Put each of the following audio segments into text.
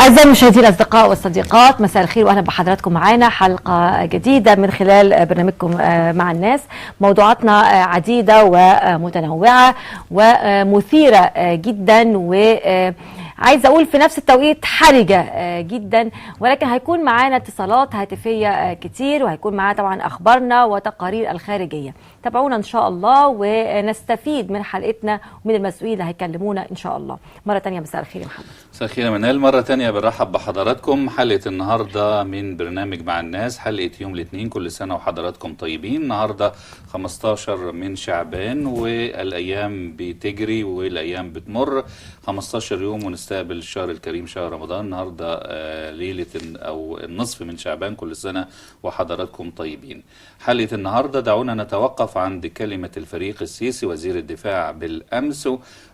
أعزائي المشاهدين الأصدقاء والصديقات، مساء الخير وأهلا بحضراتكم معانا حلقة جديدة من خلال برنامجكم مع الناس. موضوعاتنا عديدة ومتنوعة ومثيرة جدا، و عايزه اقول في نفس التوقيت حرجه جدا، ولكن هيكون معانا اتصالات هاتفيه كتير، وهيكون معانا طبعا اخبارنا وتقارير الخارجية. تابعونا ان شاء الله ونستفيد من حلقتنا ومن المسؤولين اللي هيكلمونا ان شاء الله. مرة تانية مساء الخير يا محمد. مساء الخير يا منال. مرة تانية بنرحب بحضراتكم. حلقة النهارده من برنامج مع الناس، حلقة يوم الاثنين. كل سنة وحضراتكم طيبين. النهارده 15 من شعبان، والايام بتجري والايام بتمر. 15 يوم ونستقبل الشهر الكريم شهر رمضان. النهارده ليلة او النصف من شعبان. كل سنة وحضراتكم طيبين. حلقة النهارده دعونا نتوقف عند كلمة الفريق السيسي وزير الدفاع بالامس،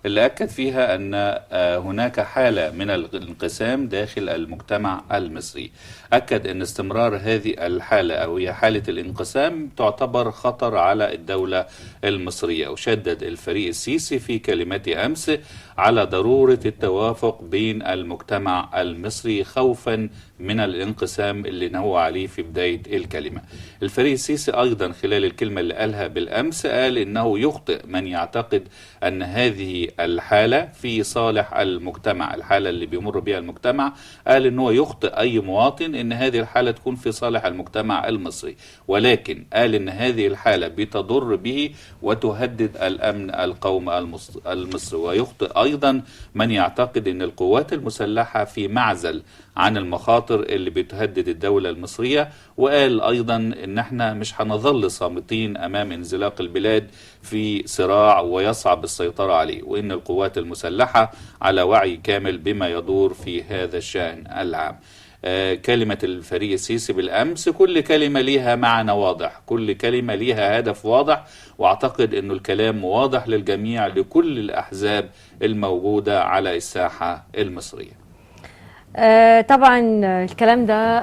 اللي اكد فيها ان هناك حاله من الانقسام داخل المجتمع المصري. اكد ان استمرار هذه الحالة او هي حاله الانقسام تعتبر خطر على الدولة المصرية. وشدد الفريق السيسي في كلمته امس على ضرورة التوافق بين المجتمع المصري خوفا من الانقسام اللي نوى عليه في بداية الكلمة. الفريق السيسي أيضا خلال الكلمة اللي قالها بالأمس قال إنه يخطئ من يعتقد أن هذه الحالة في صالح المجتمع، الحالة اللي بيمر بها المجتمع. قال إنه يخطئ أي مواطن إن هذه الحالة تكون في صالح المجتمع المصري، ولكن قال إن هذه الحالة بتضر به وتهدد الأمن القومي المصري. ويخطئ أيضا من يعتقد أن القوات المسلحة في معزل عن المخاطر اللي بتهدد الدولة المصرية. وقال أيضا أن احنا مش هنظل صامتين أمام انزلاق البلاد في صراع ويصعب السيطرة عليه، وأن القوات المسلحة على وعي كامل بما يدور في هذا الشأن العام. كلمة الفريق السيسي بالأمس كل كلمة ليها معنى واضح، كل كلمة ليها هدف واضح، وأعتقد أنه الكلام واضح للجميع لكل الأحزاب الموجودة على الساحة المصرية. طبعا الكلام ده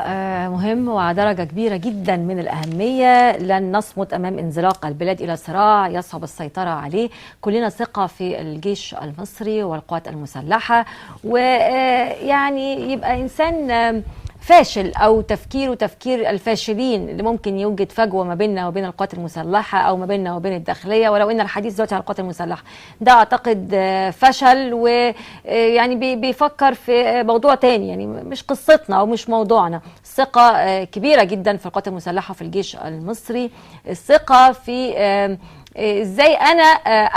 مهم وعلى درجة كبيرة جدا من الأهمية. لن نصمت أمام انزلاق البلاد إلى صراع يصعب السيطرة عليه. كلنا ثقة في الجيش المصري والقوات المسلحة، ويعني يبقى إنسان فاشل أو تفكيره تفكير الفاشلين اللي ممكن يوجد فجوة ما بيننا وبين القوات المسلحة أو ما بيننا وبين الداخلية، ولو إن الحديث دلوقتي على القوات المسلحة ده أعتقد فشل، ويعني بيفكر في موضوع تاني، يعني مش قصتنا أو مش موضوعنا. الثقة كبيرة جدا في القوات المسلحة في الجيش المصري، الثقة في ازاي انا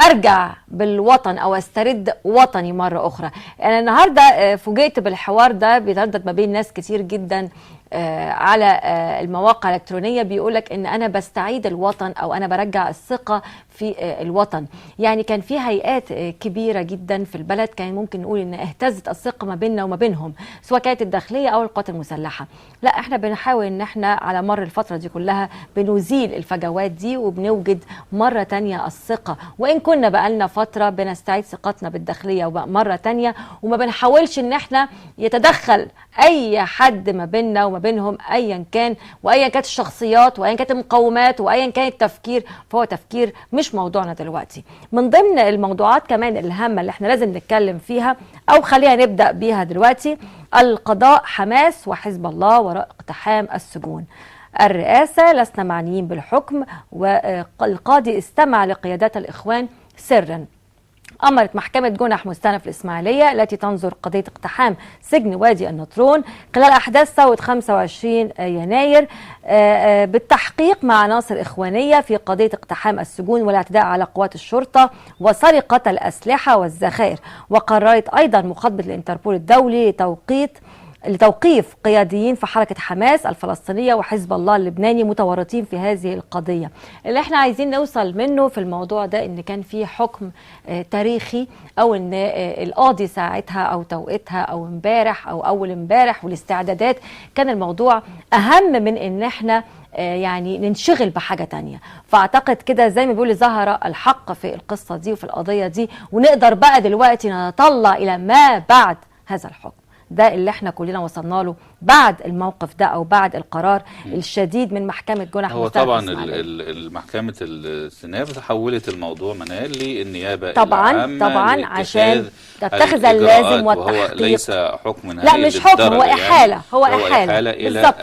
ارجع بالوطن او استرد وطني مرة اخرى. انا النهارده فوجئت بالحوار ده بيتردد ما بين ناس كتير جدا على المواقع الالكترونية، بيقولك ان انا بستعيد الوطن او انا برجع الثقة في الوطن. يعني كان في هيئات كبيرة جدا في البلد كان ممكن نقول ان اهتزت الثقة ما بيننا وما بينهم، سواء كانت الداخلية او القوات المسلحة. لا، احنا بنحاول ان احنا على مر الفترة دي كلها بنزيل الفجوات دي وبنوجد مرة تانية الثقة، وان كنا بقالنا فترة بنستعيد ثقتنا بالداخليه مرة تانية، وما بنحاولش ان احنا يتدخل اي حد ما بيننا وما بينهم ايا كان، وايا كانت الشخصيات وايا كانت المقومات وايا كان التفكير، فهو تفكير مش موضوعنا دلوقتي. من ضمن الموضوعات كمان الهامة اللي احنا لازم نتكلم فيها او خلينا نبدا بيها دلوقتي، القضاء حماس وحزب الله وراء اقتحام السجون. الرئاسة لسنا معنيين بالحكم، والقاضي استمع لقيادات الاخوان سرا. أمرت محكمة جنح مستأنف الإسماعيلية التي تنظر قضية اقتحام سجن وادي النطرون خلال أحداث ثورة 25 يناير بالتحقيق مع عناصر إخوانية في قضية اقتحام السجون والاعتداء على قوات الشرطة وسرقة الأسلحة والذخائر. وقررت أيضا مخاطبة الإنتربول الدولي لتوقيف قياديين في حركة حماس الفلسطينية وحزب الله اللبناني متورطين في هذه القضية. اللي احنا عايزين نوصل منه في الموضوع ده ان كان في حكم تاريخي، او ان القاضي ساعتها او توقيتها او امبارح او اول امبارح والاستعدادات، كان الموضوع اهم من ان احنا يعني ننشغل بحاجة تانية. فاعتقد كده زي ما بيقول ظهر الحق في القصة دي وفي القضية دي، ونقدر بقى دلوقتي نتطلع الى ما بعد هذا الحكم. ده اللي احنا كلنا وصلنا له بعد الموقف ده او بعد القرار الشديد من محكمة جنح. هو طبعا محكمة الاستئناف حولت الموضوع منال للنيابه طبعا العامة طبعا عشان تتخذ اللازم والتحقيق، وهو ليس حكم نهائي. لا مش حكم، هو احالة، يعني هو احالة الى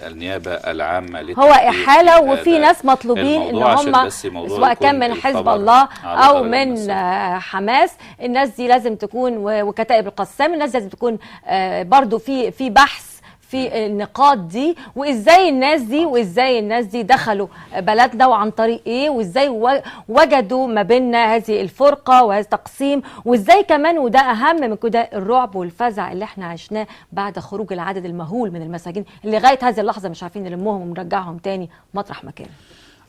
النيابة العامة. هو احالة، وفي ناس مطلوبين ان هم سواء كان من حزب الله او من حماس، الناس دي لازم تكون، وكتائب القسام، الناس لازم تكون برضو في بحث في النقاط دي، وازاي الناس دي وازاي الناس دي دخلوا بلدنا وعن طريق ايه، وازاي وجدوا ما بيننا هذه الفرقة وهذا التقسيم، وازاي كمان وده اهم من كده الرعب والفزع اللي احنا عشناه بعد خروج العدد المهول من المساجين اللي لغاية هذه اللحظة مش عارفين نلمهم ونرجعهم تاني مطرح ما كانوا.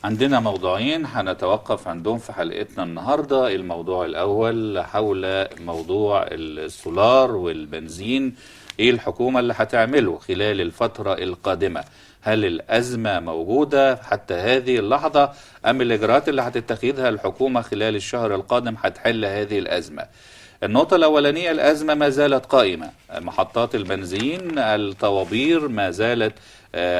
عندنا موضوعين هنتوقف عندهم في حلقتنا النهاردة. الموضوع الأول حول موضوع السولار والبنزين، ايه الحكومة اللي هتعمله خلال الفترة القادمة؟ هل الأزمة موجودة حتى هذه اللحظة أم الإجراءات اللي هتتخذها الحكومة خلال الشهر القادم هتحل هذه الأزمة؟ النقطة الأولانية، الأزمة ما زالت قائمة، محطات البنزين الطوابير ما زالت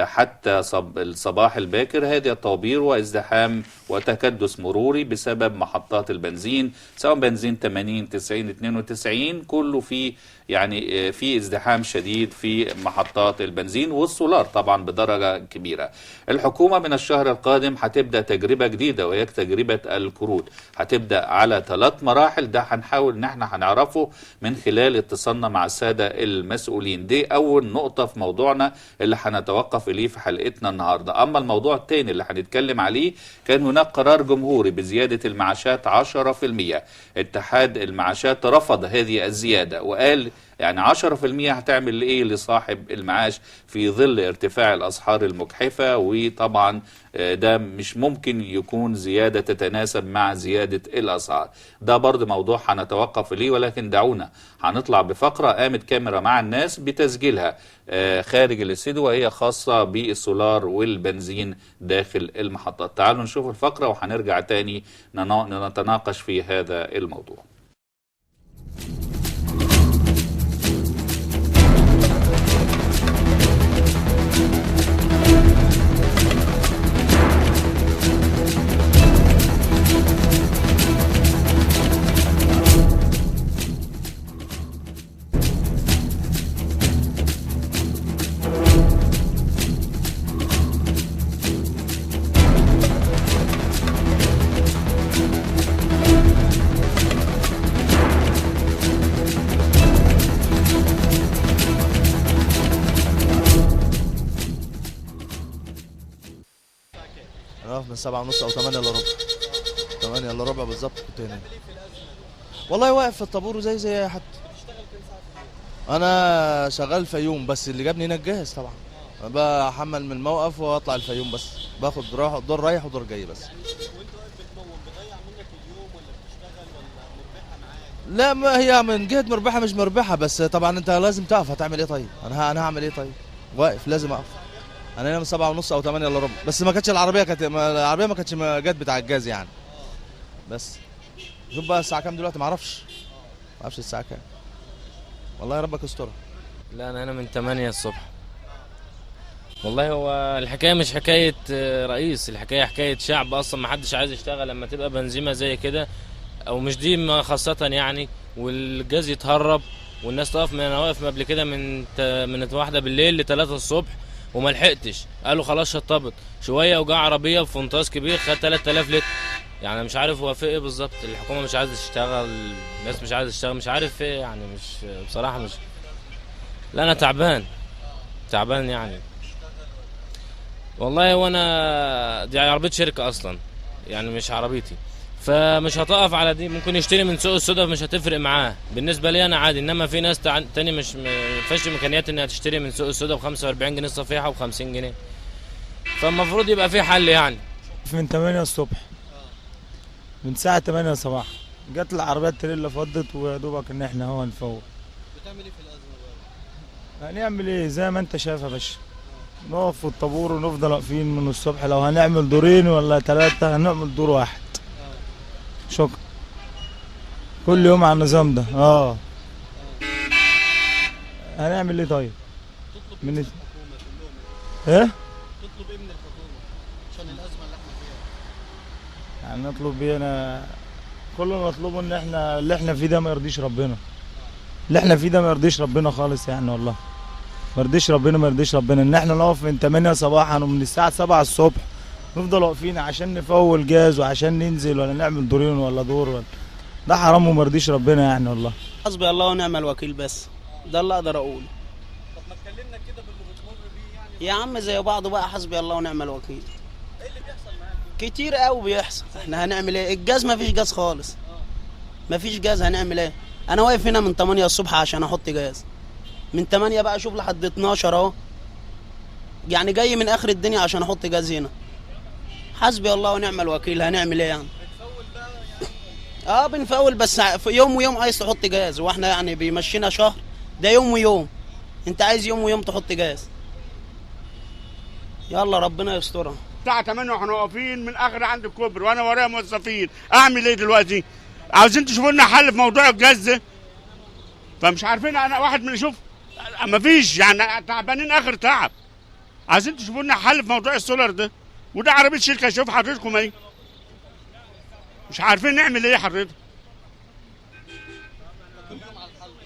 حتى الصباح الباكر، هذه الطوابير وازدحام وتكدس مروري بسبب محطات البنزين، سواء بنزين 80 90 92 كله في يعني في ازدحام شديد في محطات البنزين، والسولار طبعا بدرجة كبيرة. الحكومة من الشهر القادم هتبدأ تجربة جديدة وهي تجربة الكروت، هتبدأ على 3 مراحل، ده هنحاول ان احنا هنعرفه من خلال اتصالنا مع السادة المسؤولين. دي أول نقطة في موضوعنا اللي هنتوقف إليه في حلقتنا النهاردة. أما الموضوع الثاني اللي هنتكلم عليه، كان هناك قرار جمهوري بزيادة المعاشات 10%. اتحاد المعاشات رفض هذه الزيادة وقال يعني 10% هتعمل ايه لصاحب المعاش في ظل ارتفاع الاسعار المجحفه، وطبعا ده مش ممكن يكون زيادة تتناسب مع زيادة الاسعار. ده برضه موضوع هنتوقف ليه، ولكن دعونا هنطلع بفقره قامت كاميرا مع الناس بتسجيلها خارج الاستديو، وهي خاصة بالسولار والبنزين داخل المحطات. تعالوا نشوف الفقرة وهنرجع تاني نتناقش في هذا الموضوع. من 7:30 أو 7:45، 7:45 بالظبط كنت هنا. والله واقف في الطابور وزي زي اي حد. انا شغال الفيوم، بس اللي جابني هنا الجاهز طبعا. بحمل من الموقف واطلع الفيوم، بس باخد دور رايح ودور جاي بس. وانت واقف بتمون بتضيع منك اليوم ولا بتشتغل ولا مربحة معاك؟ لا، ما هي من جهة مربحة مش مربحة، بس طبعا انت لازم تقف. هتعمل ايه طيب؟ انا هعمل ايه طيب؟ واقف لازم اقف. انا هنا من 7:30 او 7:45، بس ما كانتش العربية، كانت العربية ما كانتش جت بتاع الجاز يعني. بس شوف بقى الساعة كام دلوقتي، ما اعرفش الساعة كام والله، ربك يسترها. لا انا هنا من 8 الصبح. والله هو الحكاية مش حكاية رئيس، الحكاية حكاية شعب اصلا ما حدش عايز يشتغل لما تبقى بنزيمه زي كده، او مش دي خاصة يعني، والجاز يتهرب والناس تقف. من انا واقف قبل كده من 1 بالليل ل3 الصبح وما لحقتش، قالوا خلاص شطبت شوية، وجا عربية بفنطاس كبير خد 3000 لتر. يعني مش عارف هو في ايه بالظبط، الحكومة مش عايزه تشتغل، الناس مش عايزه تشتغل، مش عارف في ايه يعني. مش بصراحة مش، لا انا تعبان تعبان يعني والله. وانا دي عربية شركة اصلا يعني مش عربيتي، فمش هتقف على دي. ممكن يشتري من سوق السودا مش هتفرق معاه، بالنسبة لي انا عادي. انما في ناس تاني مش فيش امكانيات انها تشتري من سوق السودا ب 45 جنيه صفيحه وب50 جنيه، فالمفروض يبقى في حل يعني. من 8 الصبح، من الساعة 8 صباحا جت العربية التريلا فضت، ويا دوبك ان احنا هو نفوق. بتعمل ايه في الازمة بقى؟ هنعمل ايه زي ما انت شايف يا باشا، نقف في الطابور ونفضل واقفين من الصبح. لو هنعمل دورين ولا 3 هنعمل دور واحد. شكرا. كل يوم على النظام ده. هنعمل ايه طيب؟ من ايه؟ تطلب ايه من الحكومة عشان الازمة اللي احنا فيها؟ يعني نطلب ايه؟ انا كل اللي نطلبه ان احنا اللي احنا فيه ده ما يرضيش ربنا. اللي احنا فيه ده ما يرضيش ربنا خالص يعني، والله ما يرضيش ربنا، ما يرضيش ربنا ان احنا نقف من 8 صباحا ومن الساعة 7 الصبح نفضل واقفين عشان نفول جاز وعشان ننزل ولا نعمل دورين ولا دور ولا، ده حرام وما يرضيش ربنا يعني والله. حسبي الله ونعم الوكيل، بس ده اللي اقدر اقوله. طب ما تكلمنا كده باللي بتمر بيه يعني. يا عم زي بعضه بقى، حسبي الله ونعم الوكيل. ايه اللي بيحصل معاك؟ كتير قوي بيحصل. احنا هنعمل ايه؟ الجاز ما فيش جاز خالص. ما فيش جاز، هنعمل ايه؟ انا واقف هنا من 8 الصبح عشان احط جاز. من 8 بقى اشوف لحد 12 اهو. يعني جاي من اخر الدنيا عشان احط جاز هنا. حسبي الله ونعم الوكيل، هنعمل ايه يعني؟ بتفول بقى يعني؟ بنفول، بس في يوم ويوم عايز تحط جاز، واحنا يعني بيمشينا شهر، ده يوم ويوم. انت عايز يوم ويوم تحط جاز. يلا ربنا يسترها. الساعة 8 واحنا واقفين من اخر عند الكوبري، وانا ورايا موظفين، اعمل ايه دلوقتي؟ عاوزين تشوفوا لنا حل في موضوع الجاز ده. فمش عارفين، انا واحد من يشوف مفيش يعني، تعبانين اخر تعب. عايزين تشوفوا لنا حل في موضوع السولار ده، وده عربية شركة، شوف حضرتكم ايه. مش عارفين نعمل ايه حضرتك.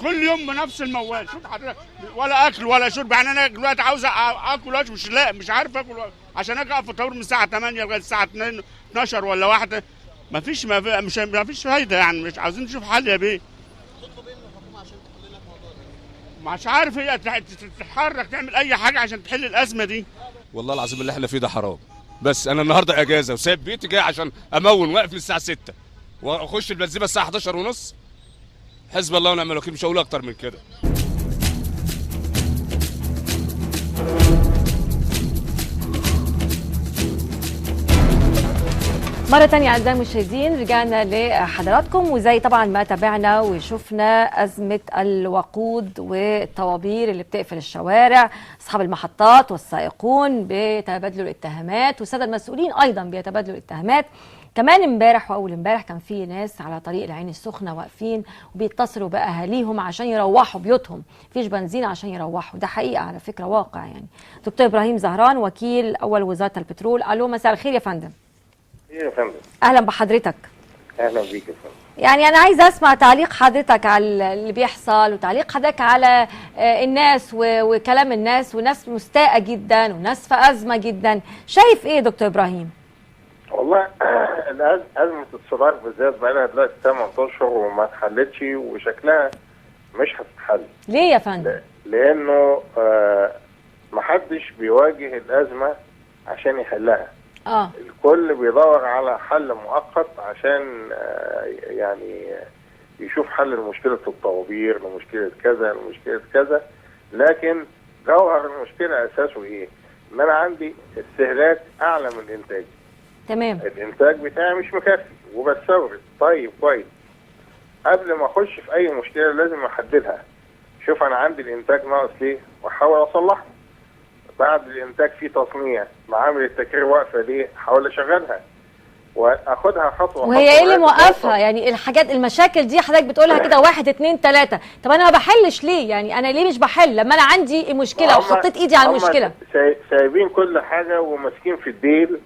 كل يوم بنفس الموال، شوف حضرتك، ولا اكل ولا شرب. يعني انا دلوقتي عاوز اكل واشرب، مش لا مش عارف اكل، عشان اجي اقف في الطابور من الساعة 8 لغاية الساعة 2 12 ولا 1. مفيش مفيش فايده يعني. مش عاوزين نشوف حل يا بيه. تطلب ايه من الحكومة عشان تحل لك الموضوع ده؟ مش عارف هي تتحرك تعمل اي حاجة عشان تحل الازمة دي. والله العظيم اللي احنا فيه ده حرام. بس انا النهارده اجازه وسايب بيتي جاي عشان امون، واقف من الساعة 6 واخش البنزيمه الساعة 11:30. حسب الله ونعم الوكيل، مش هقول اكتر من كده. مرة تانية أعزائي المشاهدين رجعنا لحضراتكم، وزي طبعا ما تابعنا وشفنا أزمة الوقود والطوابير اللي بتقفل الشوارع، أصحاب المحطات والسائقون بيتبادلوا الاتهامات، والسادة المسؤولين أيضا بيتبادلوا الاتهامات. كمان امبارح وأول امبارح كان في ناس على طريق العين السخنة واقفين وبيتصلوا بأهاليهم عشان يروحوا بيوتهم، مفيش بنزين عشان يروحوا. ده حقيقة على فكرة، واقع يعني. دكتور إبراهيم زهران وكيل أول وزارة البترول، ألو مساء الخير يا فندم. يا فندم اهلا بحضرتك. اهلا بيك يا فندم. يعني انا عايزه اسمع تعليق حضرتك على اللي بيحصل، وتعليق حضرتك على الناس وكلام الناس، وناس مستاءه جدا وناس في ازمة جدا. شايف ايه دكتور ابراهيم؟ والله ازمة السولار بالذات بقى لها دلوقتي 8 اشهر وما اتحلتش، وشكلها مش هتتحل. ليه يا فندم؟ لانه محدش بيواجه الازمة عشان يحلها. الكل بيدور على حل مؤقت عشان يعني يشوف حل لمشكلة الطوابير، لمشكلة كذا، لمشكلة كذا. لكن جوهر المشكلة أساسه إيه؟ إن أنا عندي استهلاك أعلى من الإنتاج. تمام. الإنتاج بتاعي مش مكفي وبستورد. طيب كويس. قبل ما أخش في أي مشكلة لازم أحددها. شوف أنا عندي الإنتاج ناقص ليه وأحاول أصلحه. بعد الانتاج في تصنيع، معامل التكرير واقفة ليه؟ احاول اشغلها واخدها خطوة. وهي ايه اللي موقفها؟ يعني الحاجات المشاكل دي حضرتك بتقولها كده 1 2 3، طب انا ما بحلش ليه؟ يعني انا ليه مش بحل لما انا عندي مشكلة وحطيت ايدي على المشكلة؟ سايبين كل حاجة وماسكين في الديل.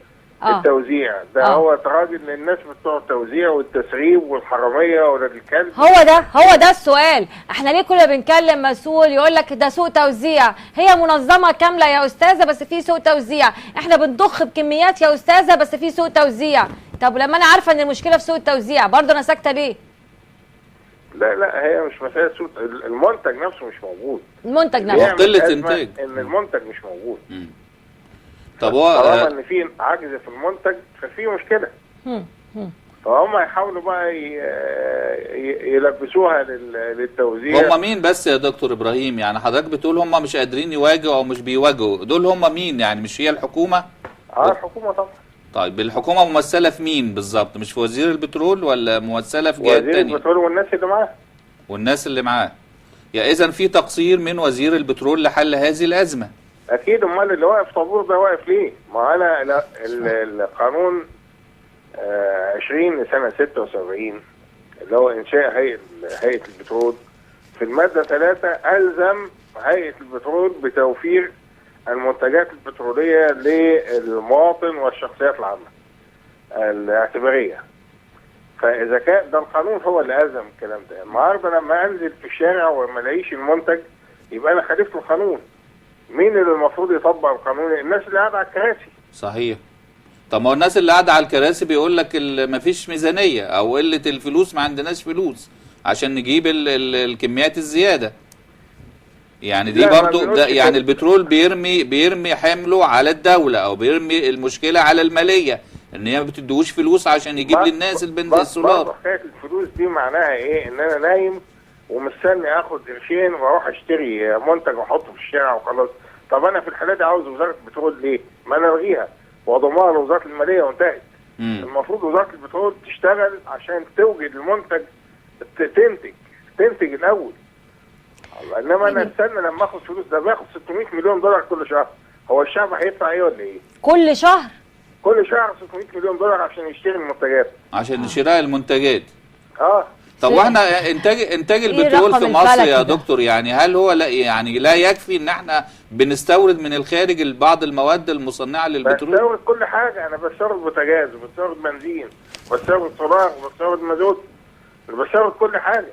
التوزيع ده هو تراجل للناس بتوع التوزيع والتسريب والحراميه ولاد الكلب. هو ده السؤال. احنا ليه كل ما بنكلم مسؤول يقول لك ده سوء توزيع؟ هي منظمة كاملة يا استاذه بس في سوء توزيع، احنا بنضخ بكميات يا استاذه بس في سوء توزيع. طب لما انا عارفه ان المشكلة في سوء التوزيع برضه انا ساكته ليه؟ لا لا، هي مش مسالة سوء، المنتج نفسه مش موجود. المنتج نفسه قلة انتاج، ان المنتج مش موجود. طب هو طالما ان في عجز في المنتج ففي مشكلة. فهم يحاولوا بقى يلبسوها للتوزيع. هم مين بس يا دكتور ابراهيم؟ يعني حضرتك بتقول هم مش قادرين يواجهوا او مش بيواجهوا، دول هم مين يعني؟ مش هي الحكومة؟ الحكومة طبعا. طيب الحكومة ممثلة في مين بالظبط؟ مش في وزير البترول ولا ممثلة في جهات ثانية؟ وزير البترول والناس اللي معاه. والناس اللي معاه. يعني اذا في تقصير من وزير البترول لحل هذه الازمة. اكيد. امال اللي واقف طابور ده واقف ليه؟ ما انا القانون 20 سنة 76 اللي هو انشاء هيئة البترول في المادة 3 الزم هيئة البترول بتوفير المنتجات البتروليه للمواطن والشخصيات العامة الاعتباريه. فاذا كان ده القانون هو اللي ألزم الكلام ده، النهارده لما انزل في الشارع وما الاقيش المنتج يبقى انا خالفت القانون. مين اللي المفروض يطبق القانون؟ الناس اللي قاعدة على الكراسي. صحيح. طب ما هو الناس اللي قاعدة على الكراسي بيقول لك مفيش ميزانية او قلة الفلوس، ما عندناش فلوس عشان نجيب الكميات الزيادة. يعني دي برضو ده يعني البترول بيرمي حمله على الدولة، او بيرمي المشكلة على المالية ان هي ما بتديهوش فلوس عشان يجيب للناس السولار. حكاية الفلوس دي معناها ايه؟ ان انا نايم ومستني اخد قرشين واروح اشتري منتج واحطه في الشارع وخلاص. طب انا في الحالة دي عاوز وزارة البترول ليه؟ ما انا الغيها واضمها لوزارة المالية وانتهت. المفروض وزارة البترول تشتغل عشان توجد المنتج، تنتج الاول. انما انا استنى لما اخد فلوس، ده باخد 600 مليون دولار كل شهر، هو الشعب هيدفع ايه ولا ايه؟ كل شهر؟ كل شهر 600 مليون دولار عشان يشتري المنتجات. عشان شراء المنتجات. طب واحنا انتاج البترول في مصر يا دكتور، يعني هل هو لا يعني لا يكفي ان احنا بنستورد من الخارج بعض المواد المصنعة للبترول؟ بستورد كل حاجة، انا بستورد بوتاجاز وبستورد بنزين وبستورد سولار وبستورد مازوت، بستورد كل حاجة.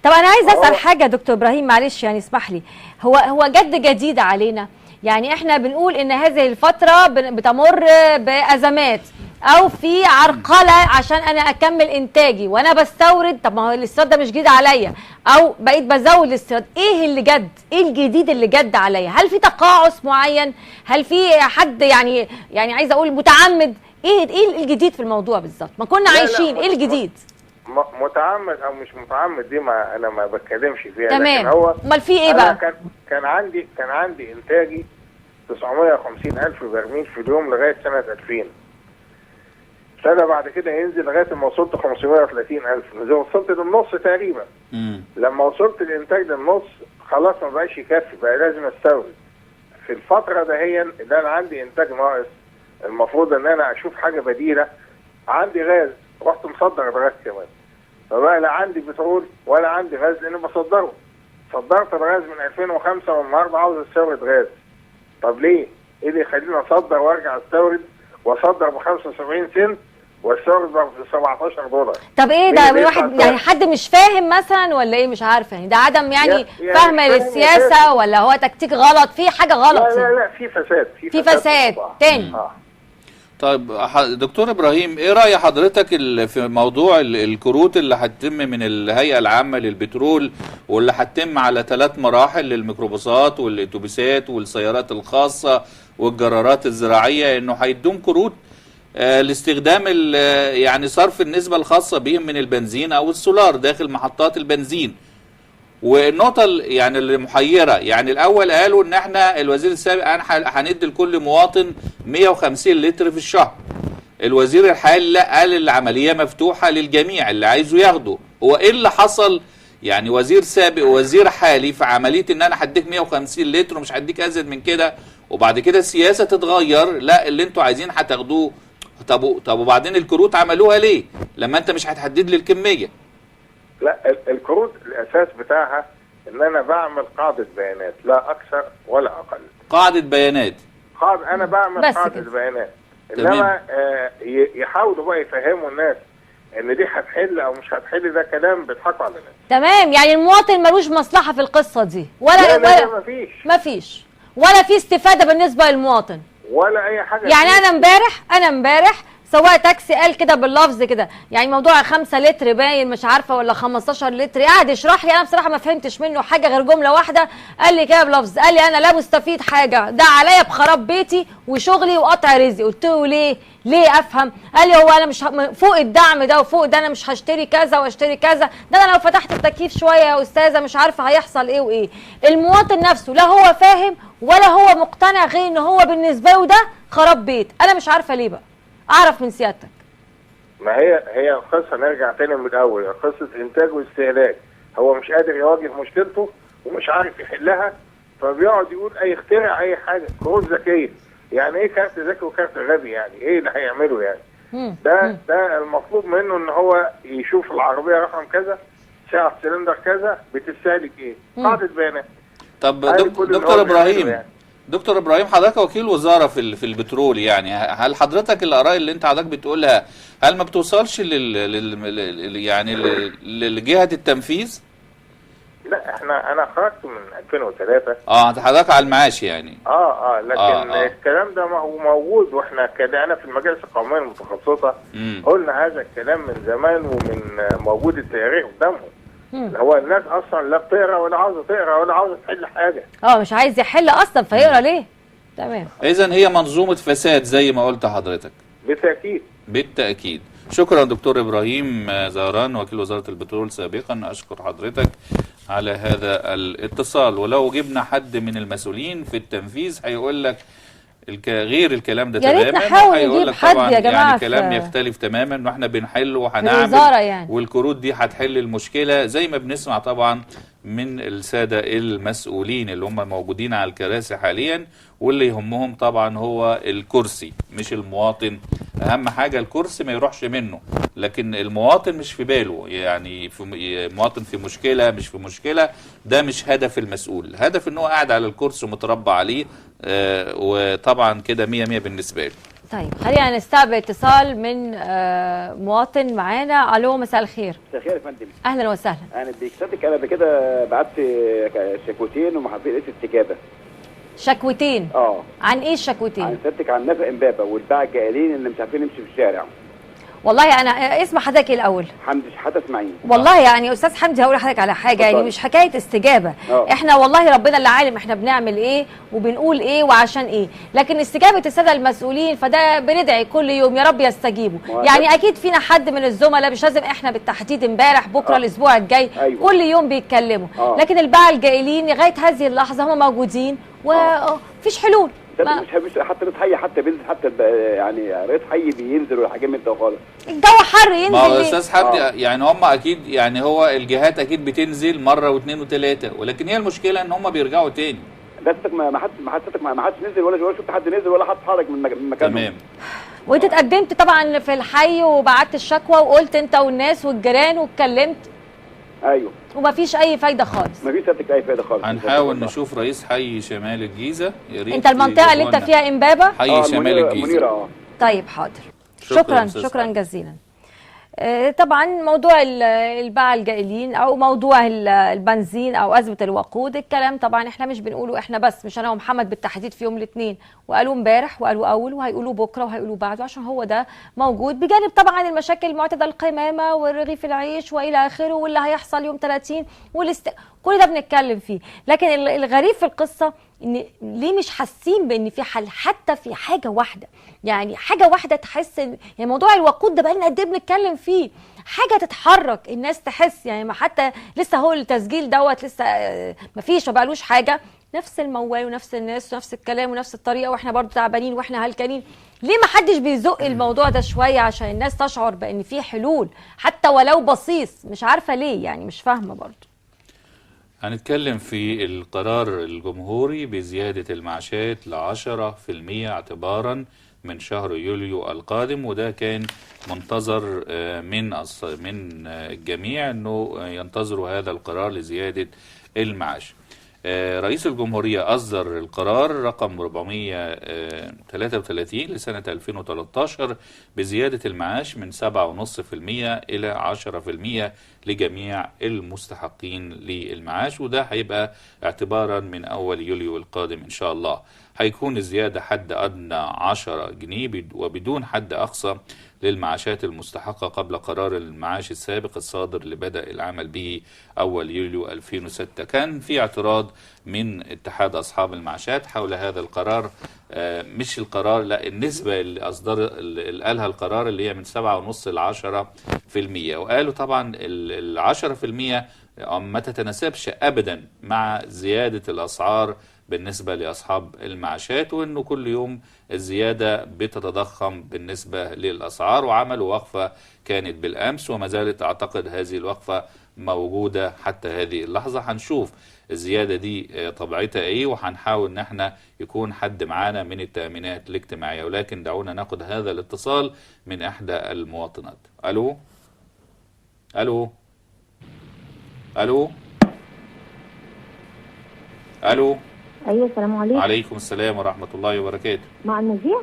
طب انا عايز اسال حاجة يا دكتور ابراهيم، معلش يعني اسمح لي، هو جد جديد علينا، يعني احنا بنقول ان هذه الفترة بتمر بازمات او في عرقله عشان انا اكمل انتاجي وانا بستورد. طب ما هو الاستيراد ده مش جديد عليا، او بقيت بزود الاستيراد، ايه اللي جد؟ ايه الجديد اللي جد عليا؟ هل في تقاعس معين؟ هل في حد يعني عايزه اقول متعمد؟ ايه الجديد في الموضوع بالظبط؟ ما كنا عايشين، ايه الجديد؟ متعمد او مش متعمد دي ما انا ما بتكلمش فيها. تمام. هو امال في ايه بقى؟ كان عندي انتاجي 950 الف برميل في اليوم لغاية سنة 2000. سنة بعد كده ينزل لغاية ما وصلت 530 الف، وصلت للنص تقريبا. لما وصلت الانتاج للنص خلاص ما بقاش يكفي، بقى لازم استورد. في الفترة دهيا اللي انا عندي انتاج ناقص، المفروض ان انا اشوف حاجة بديله. عندي غاز، رحت مصدر الغاز كمان، فبقى لا عندي بترول ولا عندي غاز لان بصدره. صدرت الغاز من 2005 والنهارده عاوز استورد غاز. طب ليه؟ ايه اللي يخليني اصدر وارجع استورد، واصدر ب 75 سنت واستورد ب 17 دولار؟ طب ايه ده؟ الواحد يعني حد مش فاهم مثلا ولا ايه؟ مش عارفه يعني ده عدم يعني فهم للسياسة، ولا هو تكتيك غلط؟ في حاجة غلط. لا لا لا، في فساد، في فساد تاني. طيب دكتور ابراهيم، ايه راي حضرتك في موضوع الكروت اللي هتتم من الهيئة العامة للبترول، واللي هتتم على 3 مراحل للميكروباصات والاتوبيسات والسيارات الخاصة والجرارات الزراعية، انه هيدوم كروت لاستخدام يعني صرف النسبة الخاصة بهم من البنزين او السولار داخل محطات البنزين؟ والنقطة يعني اللي محيره، يعني الاول قالوا ان احنا الوزير السابق هندي لكل مواطن 150 لتر في الشهر. الوزير الحالي لا، قال العملية مفتوحة للجميع اللي عايزه ياخده. هو ايه اللي حصل؟ يعني وزير سابق ووزير حالي في عملية ان انا هديك 150 لتر ومش هديك ازيد من كده، وبعد كده السياسة تتغير، لا اللي انتوا عايزين هتاخدوه. طب وبعدين الكروت عملوها ليه لما انت مش هتحدد لي الكمية؟ لا، الكروت الاساس بتاعها ان انا بعمل قاعدة بيانات، لا اكثر ولا اقل. قاعدة بيانات، انا بعمل قاعدة بيانات، انما يحاولوا بقى يفهموا الناس ان دي هتحل او مش هتحل، ده كلام بيضحكوا على الناس. تمام، يعني المواطن ملوش مصلحة في القصة دي، ولا لا لا، مفيش ولا في استفاده بالنسبة للمواطن ولا اي حاجة. يعني انا امبارح سواق تاكسي قال كده باللفظ كده، يعني موضوع 5 لتر باين مش عارفه ولا 15 لتر، قعد يشرح لي، انا بصراحة ما فهمتش منه حاجة غير جملة واحدة، قال لي كده بلفظ، قال لي انا لا مستفيد حاجة، ده عليا بخراب بيتي وشغلي وقطع رزقي. قلت له ليه؟ ليه افهم؟ قال لي هو انا مش فوق الدعم ده وفوق ده انا مش هشتري كذا واشتري كذا، ده انا لو فتحت التكييف شوية يا استاذه مش عارفه هيحصل ايه وايه. المواطن نفسه لا هو فاهم ولا هو مقتنع، غير ان هو بالنسبة له ده خراب بيت. انا مش عارفه ليه بقى، اعرف من سيادتك. ما هي القصة نرجع تاني من الاول، قصة انتاج واستهلاك. هو مش قادر يواجه مشكلته ومش عارف يحلها، فبيقعد يقول اي اخترع اي حاجة. كروت ذكية، يعني ايه كارت ذكي وكارت غبي؟ يعني ايه اللي هيعمله يعني؟ ده المطلوب منه ان هو يشوف العربية رقم كذا، سعة سلندر كذا، بتستهلك ايه؟ قاعدة بيانات. طب دكتور ابراهيم يعني. دكتور ابراهيم، حضرتك وكيل وزارة في البترول، يعني هل حضرتك الاراء اللي انت حضرتك بتقولها هل ما بتوصلش يعني لجهة التنفيذ؟ لا انا خرجت من 2003. انت حضرتك على المعاش يعني. لكن الكلام ده ما هو موجود، واحنا كده انا في المجالس القومية المتخصصة قلنا هذا الكلام من زمان، ومن موجود التاريخ قدامهم. اللي هو الناس اصلا لا بتقرا ولا عاوزه تقرا ولا عاوزه تحل حاجة. مش عايز يحل اصلا فيقرا ليه؟ تمام. اذا هي منظومة فساد زي ما قلت حضرتك. بالتاكيد. بالتاكيد. شكرا دكتور ابراهيم زهران وكيل وزارة البترول سابقا، اشكر حضرتك على هذا الاتصال. ولو جبنا حد من المسؤولين في التنفيذ هيقول لك غير الكلام ده تماما. يا ريت نحاول نجيب حد يا جماعة، يعني كلام يختلف تماما، واحنا بنحل وهنعمل يعني. والكروت دي هتحل المشكلة زي ما بنسمع طبعا من السادة المسؤولين اللي هم موجودين على الكراسي حاليا، واللي يهمهم طبعا هو الكرسي مش المواطن. اهم حاجة الكرسي ما يروحش منه، لكن المواطن مش في باله، يعني في مواطن في مشكلة مش في مشكلة، ده مش هدف المسؤول. الهدف ان هو قاعد على الكرسي ومتربع عليه، وطبعا كده 100 بالنسبة له. طيب خلينا نستقبل اتصال من مواطن معانا. الو، مساء الخير. مساء الخير يا فندم. اهلا وسهلا. انا بيكسبك، انا بكده بعت شكوتين وما حبيتش استجابة. شكوتين؟ عن ايه الشكوتين؟ عن سيادتك، عن نفق امبابه والباعة الجائلين اللي مش عارفين نمشي في الشارع. والله انا اسم حضرتك الاول؟ حمدي شحاته اسماعيل. والله يعني استاذ حمدي هقول لحضرتك على حاجة، يعني مش حكاية استجابة. احنا والله ربنا اللي عالم احنا بنعمل ايه وبنقول ايه وعشان ايه، لكن استجابة السادة المسؤولين فده بندعي كل يوم يا رب يستجيبوا. يعني اكيد فينا حد من الزملاء، مش لازم احنا بالتحديد امبارح بكره الاسبوع الجاي. أيوة. كل يوم بيتكلموا. لكن الباعة الجائلين لغاية هذه اللحظة هم موجودين ومفيش حلول. مش حتى رئيس حي، حتى بينزل، حتى يعني رئيس حي بينزل ولا حاجة من ده خالص. الجو حر ينزل. ما هو استاذ حمدي يعني هم اكيد، يعني هو الجهات اكيد بتنزل مرة واثنين وثلاثة، ولكن هي المشكلة ان هم بيرجعوا تاني. بس ما حدش نزل ولا شفت حد نزل ولا حد اتحرك من مكانه. تمام. وانت اتقدمت طبعا في الحي وبعت الشكوى وقلت انت والناس والجيران واتكلمت. ايوه. ومفيش اي فايده خالص. مفيش اي فايده خالص. هنحاول نشوف رئيس حي شمال الجيزة، يا ريت. انت المنطقة اللي انت فيها امبابه؟ حي شمال الجيزة. طيب حاضر. شكرا شكرا جزيلا. طبعا موضوع الباعة الجائلين او موضوع البنزين او ازمة الوقود، الكلام طبعا احنا مش بنقوله احنا بس، مش انا ومحمد بالتحديد في يوم الاثنين، وقالوا امبارح وقالوا اول وهيقولوا بكره وهيقولوا بعده، عشان هو ده موجود، بجانب طبعا المشاكل المعتادة، القمامة والرغيف العيش والى اخره، واللي هيحصل يوم 30 كل ده بنتكلم فيه. لكن الغريب في القصة ان ليه مش حاسين بان في حل حتى في حاجة واحدة، يعني حاجة واحدة تحس يعني موضوع الوقود ده بقالنا قد ايه بنتكلم فيه، حاجة تتحرك الناس تحس، يعني ما حتى لسه هو التسجيل دوت لسه ما فيش، ما بقالوش حاجة، نفس الموال ونفس الناس ونفس الكلام ونفس الطريقة، واحنا برضو تعبانين واحنا هلكانين. ليه ما حدش بيزق الموضوع ده شوية عشان الناس تشعر بان في حلول حتى ولو بسيط؟ مش عارفه ليه، يعني مش فاهمه برضو. هنتكلم في القرار الجمهوري بزيادة المعاشات ل10% اعتبارا من شهر يوليو القادم، وده كان منتظر من الجميع انه ينتظروا هذا القرار لزيادة المعاش. رئيس الجمهورية أصدر القرار رقم 433 لسنة 2013 بزيادة المعاش من 7.5% إلى 10% لجميع المستحقين للمعاش، وده هيبقى اعتبارا من أول يوليو القادم إن شاء الله. هيكون الزيادة حد أدنى 10 جنيه وبدون حد أقصى للمعاشات المستحقة قبل قرار المعاش السابق الصادر اللي بدأ العمل به أول يوليو 2006. كان في اعتراض من اتحاد أصحاب المعاشات حول هذا القرار، مش القرار، لا النسبة اللي أصدر اللي قالها القرار اللي هي من 7.5 ل 10%، وقالوا طبعا ال 10% ما تتناسبش أبدا مع زيادة الأسعار بالنسبة لأصحاب المعاشات، وأنه كل يوم الزيادة بتتضخم بالنسبة للأسعار. وعملوا وقفة كانت بالأمس وما زالت أعتقد هذه الوقفة موجودة حتى هذه اللحظة. هنشوف الزيادة دي طبيعتها إيه، وهنحاول إن احنا يكون حد معانا من التأمينات الاجتماعية، ولكن دعونا ناخد هذا الاتصال من إحدى المواطنات. ألو ألو ألو. الو. ايوه السلام عليكم. عليكم السلام ورحمة الله وبركاته. مع المذيع؟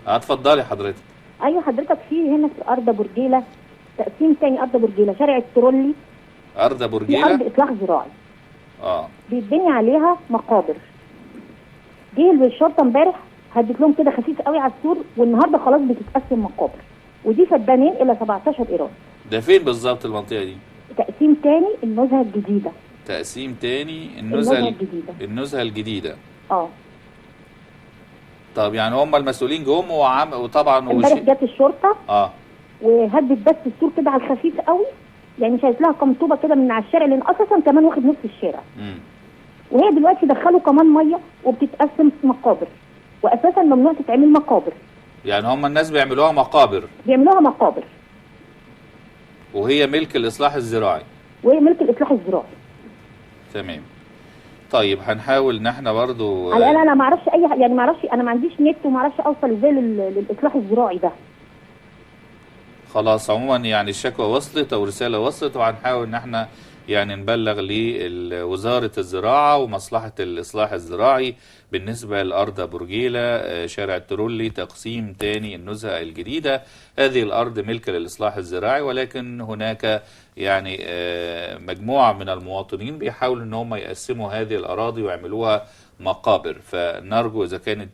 اتفضلي حضرتك. ايوه حضرتك، في هنا في ارض برجيله، تقسيم تاني ارض برجيله، شارع الترولي. ارض برجيله؟ ارض اصلاح زراعي. بيتبني عليها مقابر. جه الشرطة امبارح هدت لهم كده خفيف قوي على السور، والنهارده خلاص بتتقسم مقابر، ودي فدانين الى 17 ايراد. ده فين بالظبط المنطقة دي؟ تقسيم تاني النزهه الجديدة. تقسيم تاني النزهه الجديدة. النزهه الجديدة. طب يعني هم المسؤولين جم وطبعا امبارح جت الشرطة وهدت بس السور كده على الخفيف قوي، يعني شايف لها كام طوبة كده من على الشارع، لان اساسا كمان واخد نص الشارع. وهي دلوقتي دخلوا كمان مية وبتتقسم مقابر، واساسا ممنوع تتعمل مقابر. يعني هم الناس بيعملوها مقابر. بيعملوها مقابر. وهي ملك الاصلاح الزراعي. وهي ملك الاصلاح الزراعي. تمام. طيب هنحاول ان احنا برضو على انا ما اعرفش اي، يعني ما اعرفش، انا ما عنديش نت وما اعرفش اوصل ازاي للاصلاح الزراعي ده. خلاص عموما يعني الشكوى وصلت او رسالة وصلت، وهنحاول ان احنا يعني نبلغ لوزارة الزراعة ومصلحه الاصلاح الزراعي بالنسبة لارض برجيله، شارع الترولي، تقسيم تاني النزهه الجديدة. هذه الارض ملك للاصلاح الزراعي، ولكن هناك يعني مجموعة من المواطنين بيحاولوا ان هم يقسموا هذه الاراضي ويعملوها مقابر. فنرجو إذا كانت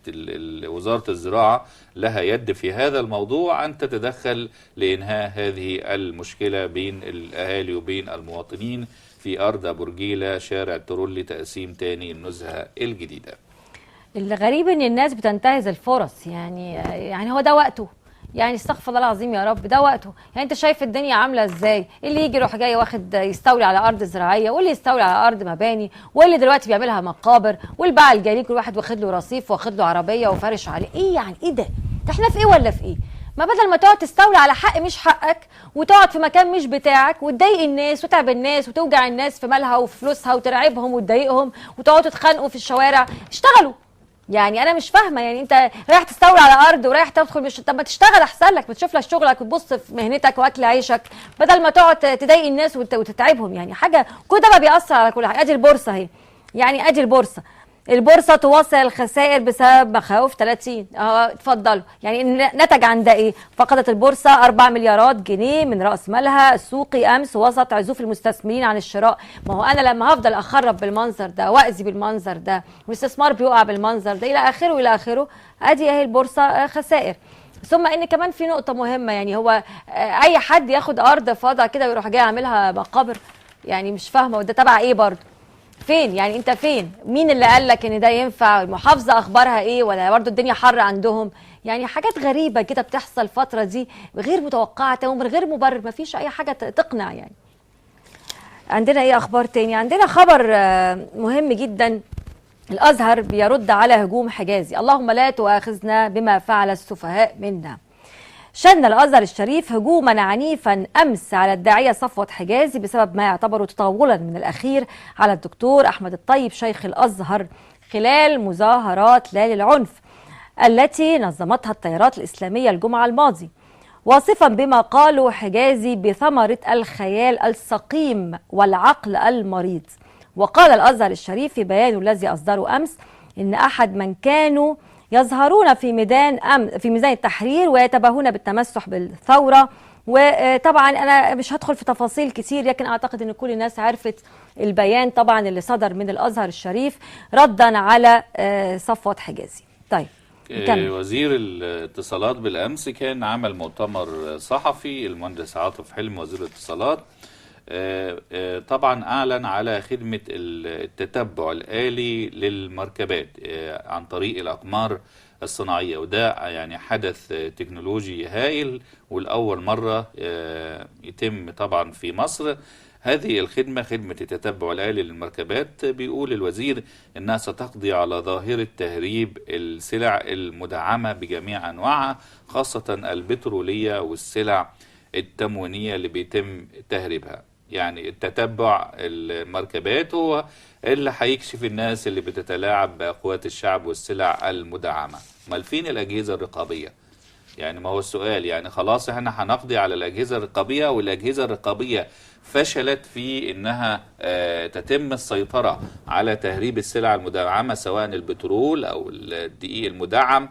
وزارة الزراعة لها يد في هذا الموضوع أن تتدخل لإنهاء هذه المشكلة بين الأهالي وبين المواطنين في أرض برجيلة، شارع الترولي، تقسيم تاني النزهة الجديدة. الغريب إن الناس بتنتهز الفرص، يعني هو ده وقته، يعني استغفر الله العظيم يا رب، ده وقته. يعني انت شايف الدنيا عامله ازاي، اللي يجي يروح جاي واخد يستولي على ارض زراعية، واللي يستولي على ارض مباني، واللي دلوقتي بيعملها مقابر، والباع الجليل كل واحد واخد له رصيف واخد له عربية وفارش عليه. ايه يعني ايه ده؟ ده احنا في ايه ولا في ايه؟ ما بدل ما تقعد تستولي على حق مش حقك، وتقعد في مكان مش بتاعك، وتضايق الناس وتعب الناس وتوجع الناس في مالها وفي فلوسها وترعبهم وتضايقهم وتقعدوا تتخانقوا في الشوارع، اشتغلوا. يعني انا مش فاهمه، يعني انت رايح تستولي على ارض ورايح تدخل، مش طب ما تشتغل احسن لك، ما تشوف لك شغلك وتبص في مهنتك واكل عيشك، بدل ما تقعد تضايق الناس وتتعبهم. يعني حاجة كل ده بقى بيأثر على كل حاجة. ادي البورصة اهي، يعني ادي البورصة، البورصة تواصل الخسائر بسبب مخاوف 30. اتفضلوا. يعني نتج عن ده ايه؟ فقدت البورصة 4 مليارات جنيه من راس مالها السوقي امس وسط عزوف المستثمرين عن الشراء. ما هو انا لما هفضل اخرب بالمنظر ده واذي بالمنظر ده والاستثمار بيقع بالمنظر ده الى اخره الى اخره، ادي اهي البورصة خسائر. ثم ان كمان في نقطة مهمة، يعني هو اي حد ياخد ارض فاضية كده ويروح جاي عاملها مقابر، يعني مش فاهمه وده تبع ايه برضه؟ فين يعني انت فين؟ مين اللي قال لك ان ده ينفع؟ المحافظة اخبارها ايه؟ ولا برضو الدنيا حر عندهم؟ يعني حاجات غريبة كده بتحصل الفترة دي، غير متوقعه ومن غير مبرر، مفيش اي حاجة تقنع. يعني عندنا ايه اخبار تاني؟ عندنا خبر مهم جدا، الازهر بيرد على هجوم حجازي، اللهم لا تؤاخذنا بما فعل السفهاء منا. شن الأزهر الشريف هجوما عنيفا أمس على الداعية صفوت حجازي بسبب ما يعتبره تطاولا من الأخير على الدكتور أحمد الطيب شيخ الأزهر خلال مظاهرات لا للعنف التي نظمتها التيارات الإسلامية الجمعة الماضي، واصفا بما قاله حجازي بثمرة الخيال السقيم والعقل المريض. وقال الأزهر الشريف في بيانه الذي أصدره أمس إن أحد من كانوا يظهرون في ميدان التحرير ويتباهون بالتمسح بالثورة. وطبعا أنا مش هدخل في تفاصيل كتير، لكن أعتقد أن كل الناس عرفت البيان طبعا اللي صدر من الأزهر الشريف ردا على صفوت حجازي. طيب نكمل. وزير الاتصالات بالأمس كان عمل مؤتمر صحفي، المهندس عاطف حلمي وزير الاتصالات، طبعا أعلن على خدمة التتبع الآلي للمركبات عن طريق الأقمار الصناعية، وده يعني حدث تكنولوجي هائل والأول مرة يتم طبعا في مصر هذه الخدمة، خدمة التتبع الآلي للمركبات. بيقول الوزير إنها ستقضي على ظاهرة تهريب السلع المدعمة بجميع أنواعها، خاصة البترولية والسلع التموينية اللي بيتم تهريبها. يعني التتبع المركبات هو اللي هيكشف الناس اللي بتتلاعب بأقوات الشعب والسلع المدعمة. امال فين الأجهزة الرقابية؟ يعني ما هو السؤال، يعني خلاص احنا هنقضي على الأجهزة الرقابية، والأجهزة الرقابية فشلت في انها تتم السيطرة على تهريب السلع المدعمة سواء البترول او الدقيق المدعم.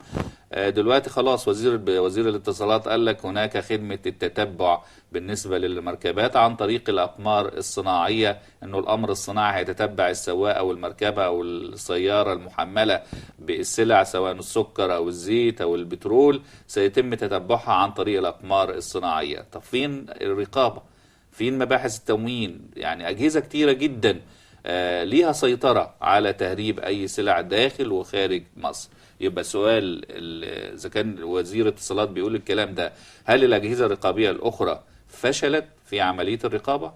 دلوقتي خلاص وزير الاتصالات قال لك هناك خدمة التتبع بالنسبة للمركبات عن طريق الأقمار الصناعية، انه الأمر الصناعي هيتتبع السواق او المركبة او السيارة المحملة بالسلع سواء السكر او الزيت او البترول، سيتم تتبعها عن طريق الأقمار الصناعية. طب فين الرقابة؟ فين مباحث التموين؟ يعني أجهزة كتيرة جدا ليها سيطرة على تهريب أي سلع داخل وخارج مصر. يبقى سؤال، إذا كان وزير الاتصالات بيقول الكلام ده، هل الأجهزة الرقابية الأخرى فشلت في عملية الرقابة؟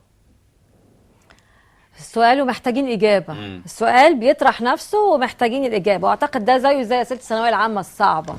السؤال ومحتاجين إجابة. السؤال بيطرح نفسه ومحتاجين الإجابة، وأعتقد ده زيه زي أسئلة الثانوية العامة الصعبة.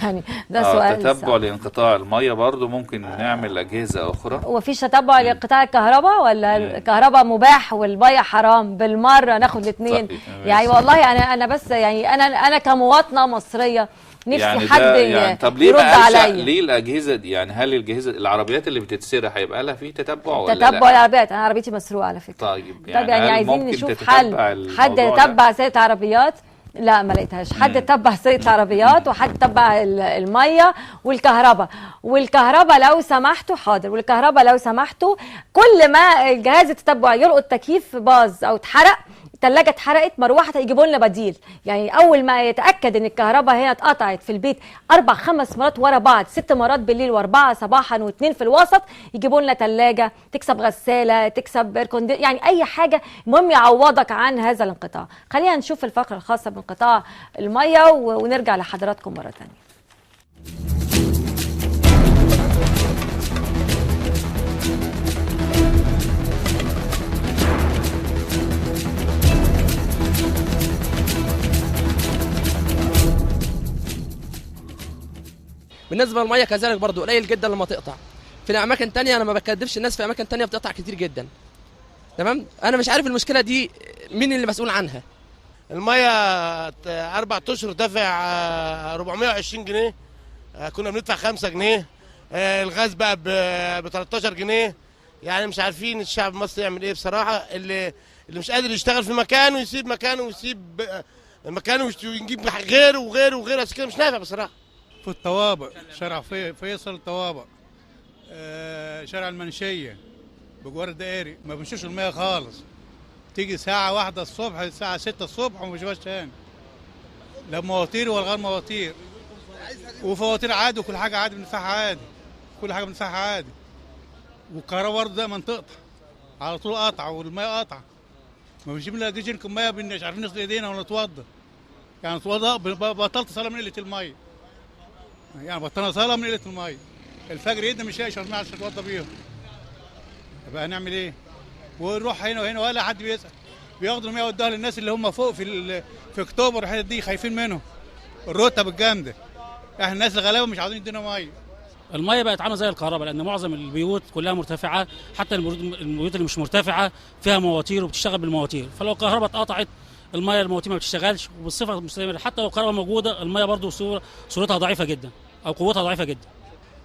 يعني ده سؤال تتبع لانقطاع المية برضو ممكن نعمل أجهزة أخرى. ومفيش تتبع لانقطاع الكهرباء، ولا الكهرباء مباح والمية حرام بالمرة، ناخد الاثنين. يعني والله أنا بس يعني أنا كمواطنة مصرية نفسي يعني حد يعني طب ليه يرد عليا. ليه الأجهزة دي؟ يعني هل الأجهزة العربيات اللي بتتسرق هيبقى لها في تتبع ولا لا؟ تتبع العربيات، أنا عربيتي مسروقة على فكرة. طيب يعني عايزين نشوف حل، حد يتبع سرقة عربيات؟ لا ما لقيتهاش. حد تبع سرقة عربيات، وحد تبع المية والكهرباء. والكهرباء لو سمحتوا، حاضر، والكهرباء لو سمحتوا، كل ما الجهاز التتبع يلقط تكييف باظ او اتحرق، الثلاجة اتحرقت، مروحة، يجيبوا لنا بديل. يعني اول ما يتاكد ان الكهرباء هنا اتقطعت في البيت 4 5 مرات ورا بعض، 6 مرات بالليل و4 صباحا و2 في الوسط، يجيبوا لنا ثلاجه، تكسب غسالة، تكسب air condi، يعني اي حاجة، المهم يعوضك عن هذا الانقطاع. خلينا نشوف الفقرة الخاصة بانقطاع المية ونرجع لحضراتكم مرة ثانية. بالنسبة للمية كذلك برضو قليل جدا لما تقطع. في الاماكن تانية انا ما بكدبش الناس، في اماكن تانية بتقطع كتير جدا. تمام، انا مش عارف المشكلة دي مين اللي مسؤول عنها. المية 4 اشهر دافع 420 جنيه، كنا بندفع 5 جنيه، الغاز بقى ب 13 جنيه. يعني مش عارفين الشعب المصري يعمل ايه بصراحة. اللي مش قادر يشتغل في مكانه يسيب مكانه ويسيب مكانه ويجيب غيره وغيره وغيره، عشان كده مش نافع بصراحة. في الطوابق، شارع فيصل طوابق، شارع المنشية بجوار الدائري، ما بنشوفش المية خالص. تيجي الساعة 1 الصبح، الساعة 6 الصبح وما بنشوفهاش تاني، لا مواتير ولا غير مواتير، وفواتير عادي وكل حاجة عادي بندفعها عادي، كل حاجة بندفعها عادي. والكهرباء برضه دايما تقطع على طول، قطع، والمية قطع، ما بنجيب لنا جيركن مية، مش عارفين نغسل ايدينا ولا نتوضى. يعني نتوضى، بطلت صلاة من قلة المية، يعني بطلنا صلاة من قلة المية. الفجر ايدنا مش لاقي شرب عشان نتوضى بيهم. طب هنعمل ايه؟ ونروح هنا وهنا ولا حد بيسأل. بياخدوا المية ويدوها للناس اللي هم فوق في اكتوبر والحتت دي، خايفين منهم. الرتب الجامدة. احنا الناس الغلابة مش عاوزين يدونا مية. المية بقت عامله زي الكهرباء، لان معظم البيوت كلها مرتفعة، حتى البيوت اللي مش مرتفعة فيها مواتير وبتشتغل بالمواتير، فلو الكهرباء اتقطعت المية المواتير ما بتشتغلش وبالصفه مستمرة. حتى لو الكهرباء موجودة المية برضو صورتها ضعيفة جدا او قوتها ضعيفة جدا.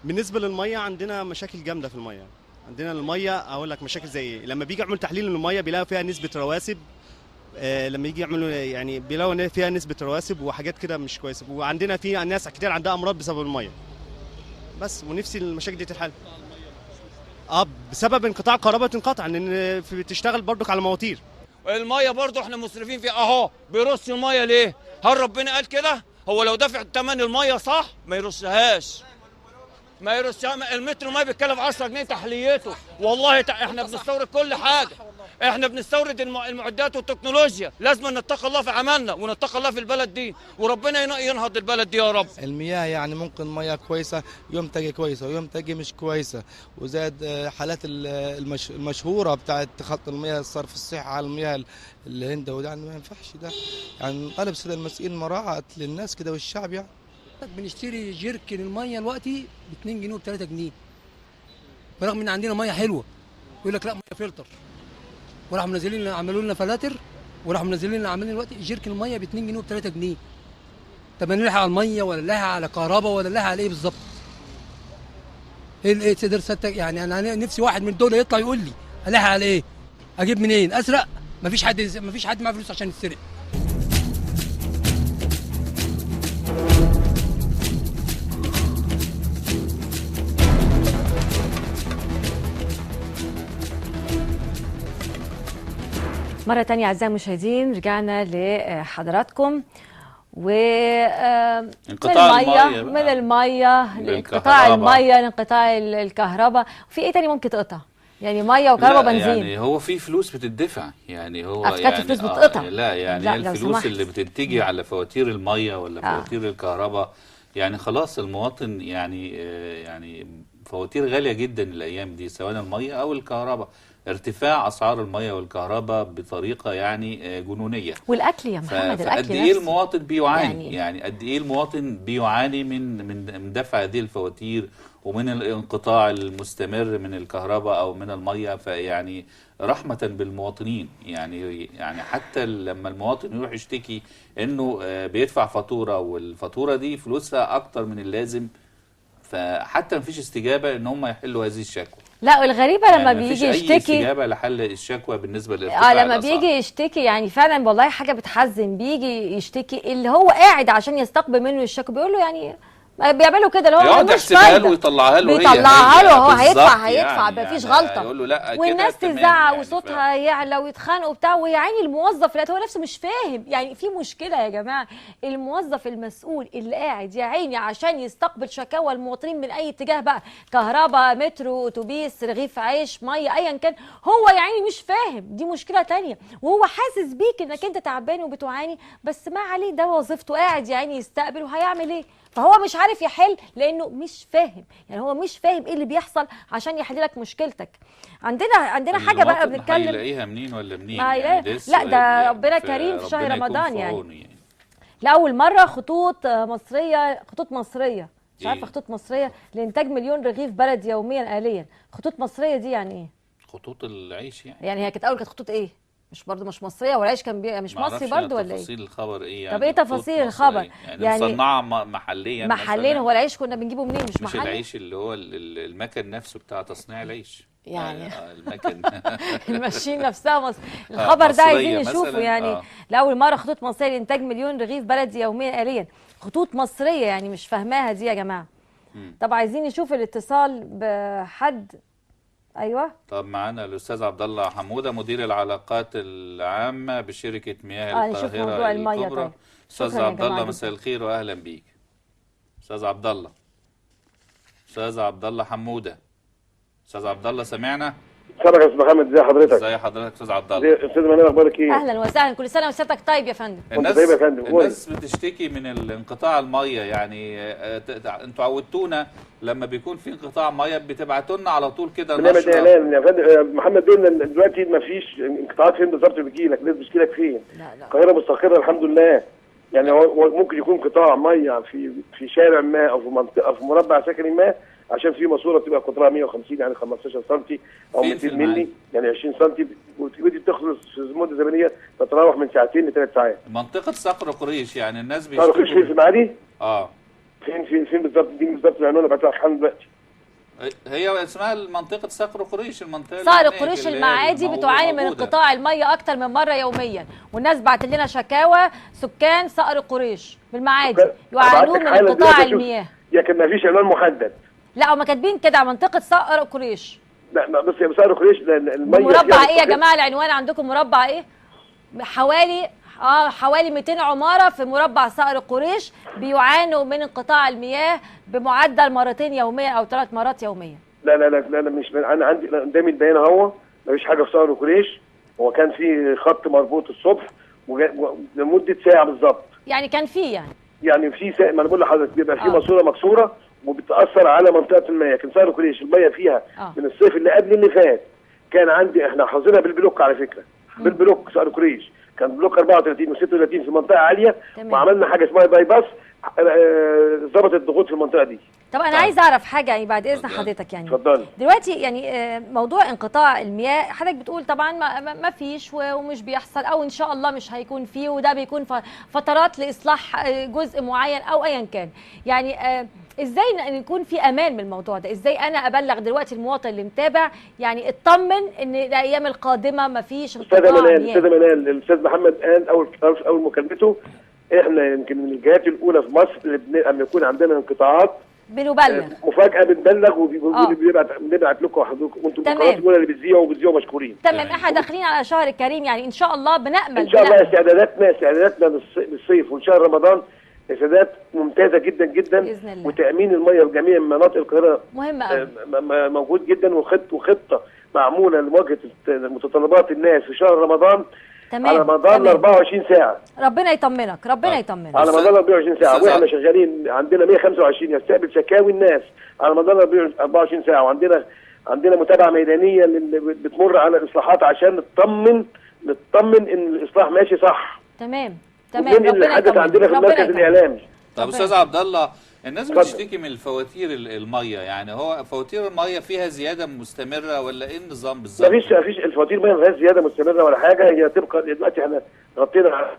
بالنسبة للمية عندنا مشاكل جامدة في المية. عندنا المية اقول لك مشاكل زي ايه؟ لما بيجي يعملوا تحليل للمية بيلاقوا فيها نسبه رواسب، لما يجي يعملوا يعني بيلاقوا ان فيها نسبه رواسب وحاجات كده مش كويسة، وعندنا في ناس كتير عندها امراض بسبب المية. بس ونفسي المشاكل دي تتحل. بسبب انقطاع الكهرباء تنقطع، لان بتشتغل برضك على مواتير. المية برضو احنا مسرفين فيها، اهو بيرص المية ليه؟ هل ربنا قال كده؟ هو لو دافع ثمن المية صح ما يرصهاش. ما يرصها، المتر المية بيتكلف 10 جنيه تحليته، والله احنا بنستورد كل حاجة، احنا بنستورد المعدات والتكنولوجيا، لازم نتقي الله في عملنا ونتقي الله في البلد دي، وربنا ينهض البلد دي يا رب. المياه يعني ممكن مية كويسة يوم تجي كويسة ويوم تجي مش كويسة، وزاد حالات المشهورة بتاعت خط المياه الصرف الصحي على المياه الهند، وده يعني ما ينفعش ده، يعني نطالب السادة المسؤولين مراعاة للناس كده والشعب. يعني بنشتري جيركن المية دلوقتي ب 2 جنيه و 3 جنيه، برغم ان عندنا مية حلوة، يقول لك لا مية فلتر، وراحوا منزلين عملوا لنا فلاتر، وراحوا منزلين لنا عاملين دلوقتي جيركن المية ب 2 جنيه و 3 جنيه. طب نلحق على المية ولا نلحق على كهرباء ولا نلحق على ايه بالظبط؟ ايه تقدر يعني انا نفسي واحد من دول يطلع يقول لي هلاحق على ايه؟ اجيب منين؟ اسرق؟ مفيش حد، مفيش حد معاه فلوس عشان يتسرق. مرة تانية أعزائي المشاهدين رجعنا لحضراتكم و انقطاع المية، من المية لانقطاع المية لانقطاع الكهرباء. في ايه تاني ممكن تقطع؟ يعني مية وكهرباء وبنزين. يعني هو في فلوس بتدفع، يعني هو يعني فلوس بتقطع. لا يعني لا الفلوس اللي بتنتجي على فواتير المية ولا فواتير الكهرباء، يعني خلاص المواطن يعني فواتير غالية جدا الأيام دي، سواء المية أو الكهرباء. ارتفاع اسعار المية والكهرباء بطريقة يعني جنونيه. والاكل يا محمد، الاكل قد ايه المواطن بيعاني، يعني قد ايه المواطن بيعاني من دفع هذه الفواتير ومن الانقطاع المستمر من الكهرباء او من المية. فيعني رحمه بالمواطنين، يعني حتى لما المواطن يروح يشتكي انه بيدفع فاتورة والفاتوره دي فلوسها اكتر من اللازم، فحتى مفيش استجابة ان هم يحلوا هذه الشكوى. لا والغريبة لما يعني بيجي يشتكي استجابة لحل الشكوى بالنسبة لارتفاع لما بيجي يشتكي، يعني فعلا والله حاجة بتحزن. بيجي يشتكي اللي هو قاعد عشان يستقبل منه الشكوى بيقول له يعني بيعملوا كده اللي هو يقعد يحسبها له ويطلعها له، بيطلعها له هو هيدفع يعني مفيش غلطه، يقول له لا والناس تزعق وصوتها يعني يعلى ويتخانقوا وبتاع، ويا عيني الموظف لا هو نفسه مش فاهم. يعني في مشكلة يا جماعة، الموظف المسؤول اللي قاعد يا عيني عشان يستقبل شكاوى المواطنين من اي اتجاه بقى، كهرباء، مترو، اتوبيس، رغيف عيش، مية، ايا كان، هو يا عيني مش فاهم، دي مشكلة ثانية. وهو حاسس بيك انك انت تعبان وبتعاني، بس ما عليه، ده وظيفته، قاعد يا عيني يستقبل وهيعمل ايه؟ فهو مش عارف يحل لانه مش فاهم، يعني هو مش فاهم ايه اللي بيحصل عشان يحل لك مشكلتك. عندنا حاجة بقى بنتكلم هيلاقيها منين ولا منين يعني؟ لا ده ربنا كريم في شهر رمضان يعني. لاول مرة خطوط مصرية مش عارفه، خطوط مصرية لانتاج 1,000,000 رغيف بلد يوميا آليا. خطوط مصرية دي يعني ايه؟ خطوط العيش يعني. يعني هي كانت اول كانت خطوط ايه؟ مش برضه مش مصرية، والعيش كان مش مصري برضه ولا ايه؟ تفاصيل الخبر ايه يعني؟ طب ايه تفاصيل الخبر؟ يعني مصنعه محليا. محليا، هو العيش كنا بنجيبه منين؟ مش محلي؟ مش العيش اللي هو المكن نفسه بتاع تصنيع العيش يعني المكن الماشين نفسها مصر. الخبر ده عايزين نشوفه يعني. لاول مرة خطوط مصرية لانتاج 1,000,000 رغيف بلدي يوميا آليا. خطوط مصرية يعني مش فاهماها دي يا جماعة. طب عايزين نشوف الاتصال بحد. ايوه طب معانا الاستاذ عبد الله حموده، مدير العلاقات العامة بشركه مياه القاهرة الكبرى. استاذ عبد الله مساء الخير واهلا بيك. استاذ عبد الله، استاذ عبد الله حموده، استاذ عبد الله سامعنا؟ سامعك يا استاذ محمد، ازي حضرتك؟ ازي حضرتك استاذ عبد الله؟ استاذ منال اخبارك ايه؟ اهلا وسهلا، كل سنة وسيادتك طيب يا فندم. الناس طيب يا فندم. الناس بتشتكي من الانقطاع المية، يعني انتوا عودتونا لما بيكون في انقطاع مية بتبعتوا لنا على طول كده نشره. بنعمل اعلان يا فندم. محمد بينا دلوقتي ما فيش انقطاعات فين بالظبط بتجي لك؟ الناس بتشتكي لك فين؟ لا القاهرة مستقره الحمد لله. يعني هو ممكن يكون قطاع مية في شارع ما او في منطقة في مربع سكني ما، عشان في ماسوره بتبقى قطرها 150 يعني 15 سم او 200 مللي يعني 20 سم، ودي بتخلص في مده زمنية تتراوح من ساعتين لثلاث ساعات. منطقة صقر قريش يعني الناس بيشتكوا. صقر قريش فين في المعادي؟ فين فين فين بالظبط؟ دي بالظبط العنوان اللي بعتها لك دلوقتي. هي اسمها منطقة صقر قريش، المنطقة صقر قريش المعادي بتعاني من انقطاع المية أكتر من مرة يوميا، والناس بعت لنا شكاوى. سكان صقر قريش بالمعادي يعانون من انقطاع المياه. لكن ما فيش عنوان محدد. لا هما كاتبين كده على منطقة صقر قريش. لا بس يا صقر قريش المية مربع ايه يا جماعة؟ العنوان عندكم مربع ايه؟ حوالي 200 عمارة في مربع صقر قريش بيعانوا من انقطاع المياه بمعدل مرتين يوميا او 3 مرات يوميا. لا لا لا لا مش انا عندي قدامي البيان اهو، مفيش حاجة في صقر قريش. هو كان في خط مربوط الصبح لمدة ساعة بالظبط. يعني كان في يعني في ساعة، ما انا بقول لحضرتك بيبقى في ماسوره مكسورة وبتاثر على منطقة المياه. لكن صقر قريش المياه فيها من الصيف اللي قبل اللي فات كان عندي، احنا حافظينها بالبلوك على فكرة، بالبلوك صقر قريش كان بلوك 34 و36 في منطقة عالية. تمام. وعملنا حاجة اسمها bypass ظبطت الضغوط في المنطقة دي. طب انا عايز اعرف حاجة يعني بعد اذن حضرتك يعني. اتفضلي. دلوقتي يعني موضوع انقطاع المياه حضرتك بتقول طبعا ما فيش ومش بيحصل او ان شاء الله مش هيكون فيه، وده بيكون فترات لاصلاح جزء معين او ايا كان. يعني ازاي ان يكون في امان من الموضوع ده؟ ازاي انا ابلغ دلوقتي المواطن اللي متابع يعني اطمن ان الايام القادمة ما فيش استاذه انقطاع منال، مياه؟ استاذه منال، الاستاذ محمد قال اول مكالمته احنا يمكن من الجهات الاولى في مصر اللي لما يكون عندنا انقطاعات بنبلغ مفاجاة بنبلغ وبنبعت لكم حضرتك وانتم القنوات الاولى اللي بتذيعوا وبتذيعوا مشكورين. تمام، احنا داخلين على شهر كريم، يعني ان شاء الله بنامل ان شاء الله. بنأمل. استعداداتنا للصيف ولشهر رمضان استعدادات ممتازة جدا جدا. بإذن الله. وتامين المية في جميع مناطق القاهرة مهم قوي. موجود جدا، وخطه معمولة لمواجهة متطلبات الناس في شهر رمضان على مدار 24 ساعة. ربنا يطمنك، ربنا يطمنك. على مدار 24 ساعة، واحنا شغالين عندنا 125 يستقبل شكاوي الناس على مدار 24 ساعه، وعندنا متابعه ميدانية بتمر على الاصلاحات عشان نطمن ان الاصلاح ماشي صح. تمام، وبننقل ربنا الحدث يطمنك، عندنا في ربنا المركز يطمنك. الاعلامي. طب استاذ عبد الله، الناس اتفضل. بتشتكي من الفواتير المية، يعني هو فواتير المية فيها زيادة مستمرة ولا ايه النظام بالظبط؟ مفيش الفواتير ما فيهاش زيادة مستمرة ولا حاجه، هي تبقى دلوقتي احنا غطينا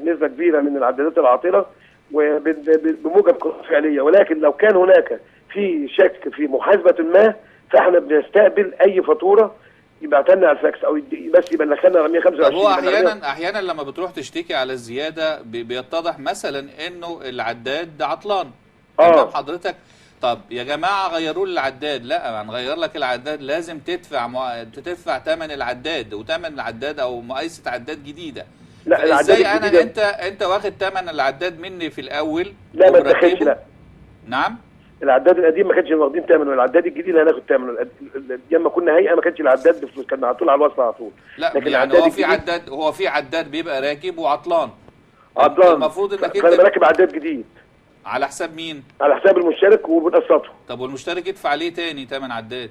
نسبه كبيرة من العدادات العاطله وبموجب قرارات فعليه، ولكن لو كان هناك في شك في محاسبه ما فاحنا بنستقبل اي فاتورة يبعتها لنا على الفاكس او بس يبلغ لنا على 125. طب هو احيانا لما بتروح تشتكي على الزيادة بيتضح مثلا انه العداد عطلان. تمام حضرتك. طب يا جماعة غيروا لي العداد، لا هنغير لك العداد لازم تدفع ثمن العداد وثمن العداد او مقايسه عداد جديدة. لا العداد ازاي انا الجديدة انت واخد ثمن العداد مني في الاول؟ لا ما اتدخلش. لا نعم، العداد القديم ما كانش واخدين ثمنه، العداد الجديد هناخد ثمنه. لما كنا هيئة ما كانش العداد بفلوس، كان على طول على الوصلة على طول. لا لكن يعني هو في عداد، هو في عداد بيبقى راكب وعطلان. عطلان المفروض انك انت راكب عداد جديد على حساب مين؟ على حساب المشترك وبنقسطه. طب والمشترك يدفع ليه تاني ثمن عداد؟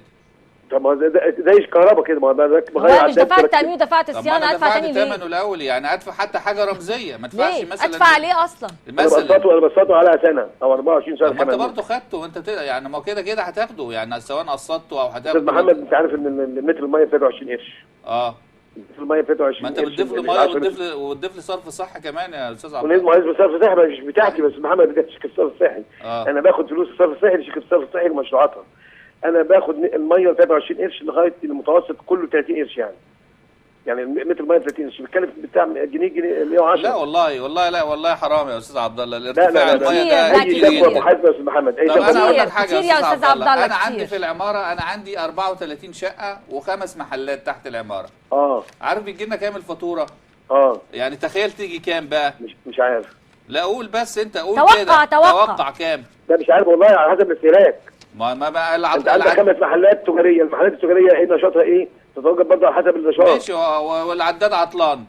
طب ما زي الكهرباء كده، ما انا بغير عداد. مش دفعت تأمين ودفعت الصيانة، ادفع تاني ليه؟ ثمنه الاول يعني، ادفع حتى حاجة رمزية، ما ادفعش مثلا. ادفع ليه اصلا؟ مثلا انا بقسطه على سنة او 24 شهر كمان. ما انت برضه خدته وانت يعني ما كده كده هتاخده يعني، سواء قسطته او هتاخده. استاذ محمد انت عارف ان المتر المية ب 23 قرش. متر المية ب 23 ما انت بتضيف له مية وتضيف لي صرف صح كمان يا استاذ عبد الله. ونضيف صرف صحي مش بتاعتي بس محمد، بتاعت شركة الصرف الصحي. انا باخد فلوس الصرف الصحي لشركة الصرف الصحي لمشروعاتها. انا باخد المية 23 قرش لغاية المتوسط كله 30 قرش يعني متر المية 30 قرش بيتكلف بتاع جنيه 110. لا والله لا والله حرام يا استاذ عبد الله الارتفاع المية ده. اي شكوى محاسبه يا استاذ محمد، اي شكوى. انا اقول لك حاجة يا استاذ عبد الله، انا عندي في العمارة، انا عندي 34 شقه وخمس محلات تحت العمارة. عارف بيجي لنا كام الفاتورة؟ يعني تخيل تيجي كام بقى؟ مش عارف. لا قول بس انت، قول كده توقع كام؟ لا مش عارف والله، على حسب الاستهلاك. ما بقى انت عندك خمس محلات تجارية، المحلات التجارية ايه نشاطها ايه؟ تتوجب برضه على حسب النشاط. ماشي، والعداد عطلان.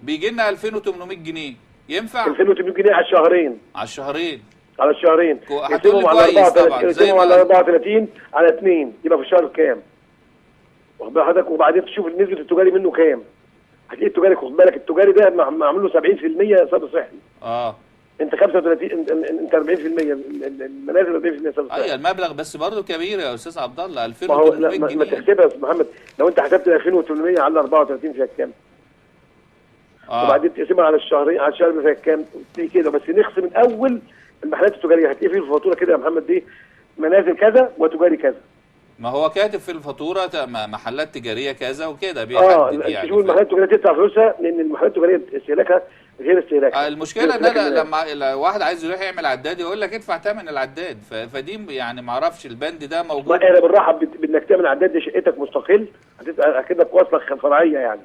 بيجي لنا 2800 جنيه، ينفع؟ 2800 جنيه على الشهرين. على الشهرين. على الشهرين. هتقول لي كويس طبعا. زي ما على 34 على 2 يبقى في الشهر كام؟ واخد بال حضرتك؟ وبعدين تشوف نسبه التجاري منه كام؟ هتلاقي التجاري، خد بالك التجاري ده معمول له 70% صرف صحي. انت 35، انت 40%، المنازل 40% صرف صحي. ايوه المبلغ بس برضه كبير يا استاذ عبد الله، 2800 جنيه. ما تحسبها يا استاذ محمد، لو انت حسبت 2800 على 34 فيها كام؟ وبعدين تقسمها على الشهرين، على الشهر فيها كام؟ تلاقي كده. بس نخصم من اول المحلات التجارية، هتلاقي في الفاتورة كده يا محمد دي منازل كذا وتجاري كذا. ما هو كاتب في الفاتورة محلات تجارية كذا وكده بيحدد يعني. تشوف المحلات التجارية تدفع فلوسها، لان المحلات التجارية استهلاكها غير استهلاكها. المشكلة ان انا لما واحد عايز يروح يعمل عداد يقول لك ادفع ثمن العداد، فدي يعني ما اعرفش البند ده موجود. احنا بنرحب بانك تعمل عداد لشقتك مستقل، هتبقى وصله فرعية يعني.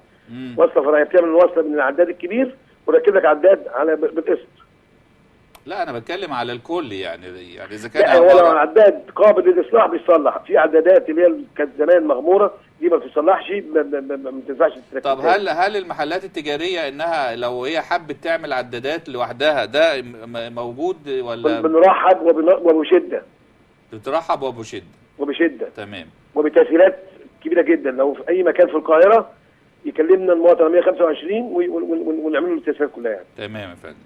وصله فرعية، بتعمل وصله من العداد الكبير وركب لك عداد على بالقسط. لا انا بتكلم على الكل يعني اذا كان لا هو لو العداد قابل للاصلاح بيصلح. في عدادات اللي هي كانت زمان مغمورة دي ما بتصلحش، ما بتنفعش تتركب. طب هل المحلات التجارية انها لو هي حبت تعمل عدادات لوحدها ده موجود ولا؟ بنرحب وبشدة. بترحب وبشدة. وبشدة. تمام. وبتسهيلات كبيرة جدا. لو في اي مكان في القاهرة يكلمنا المواطن 125 ونعمل له التسهيلات كلها يعني. تمام يا فندم.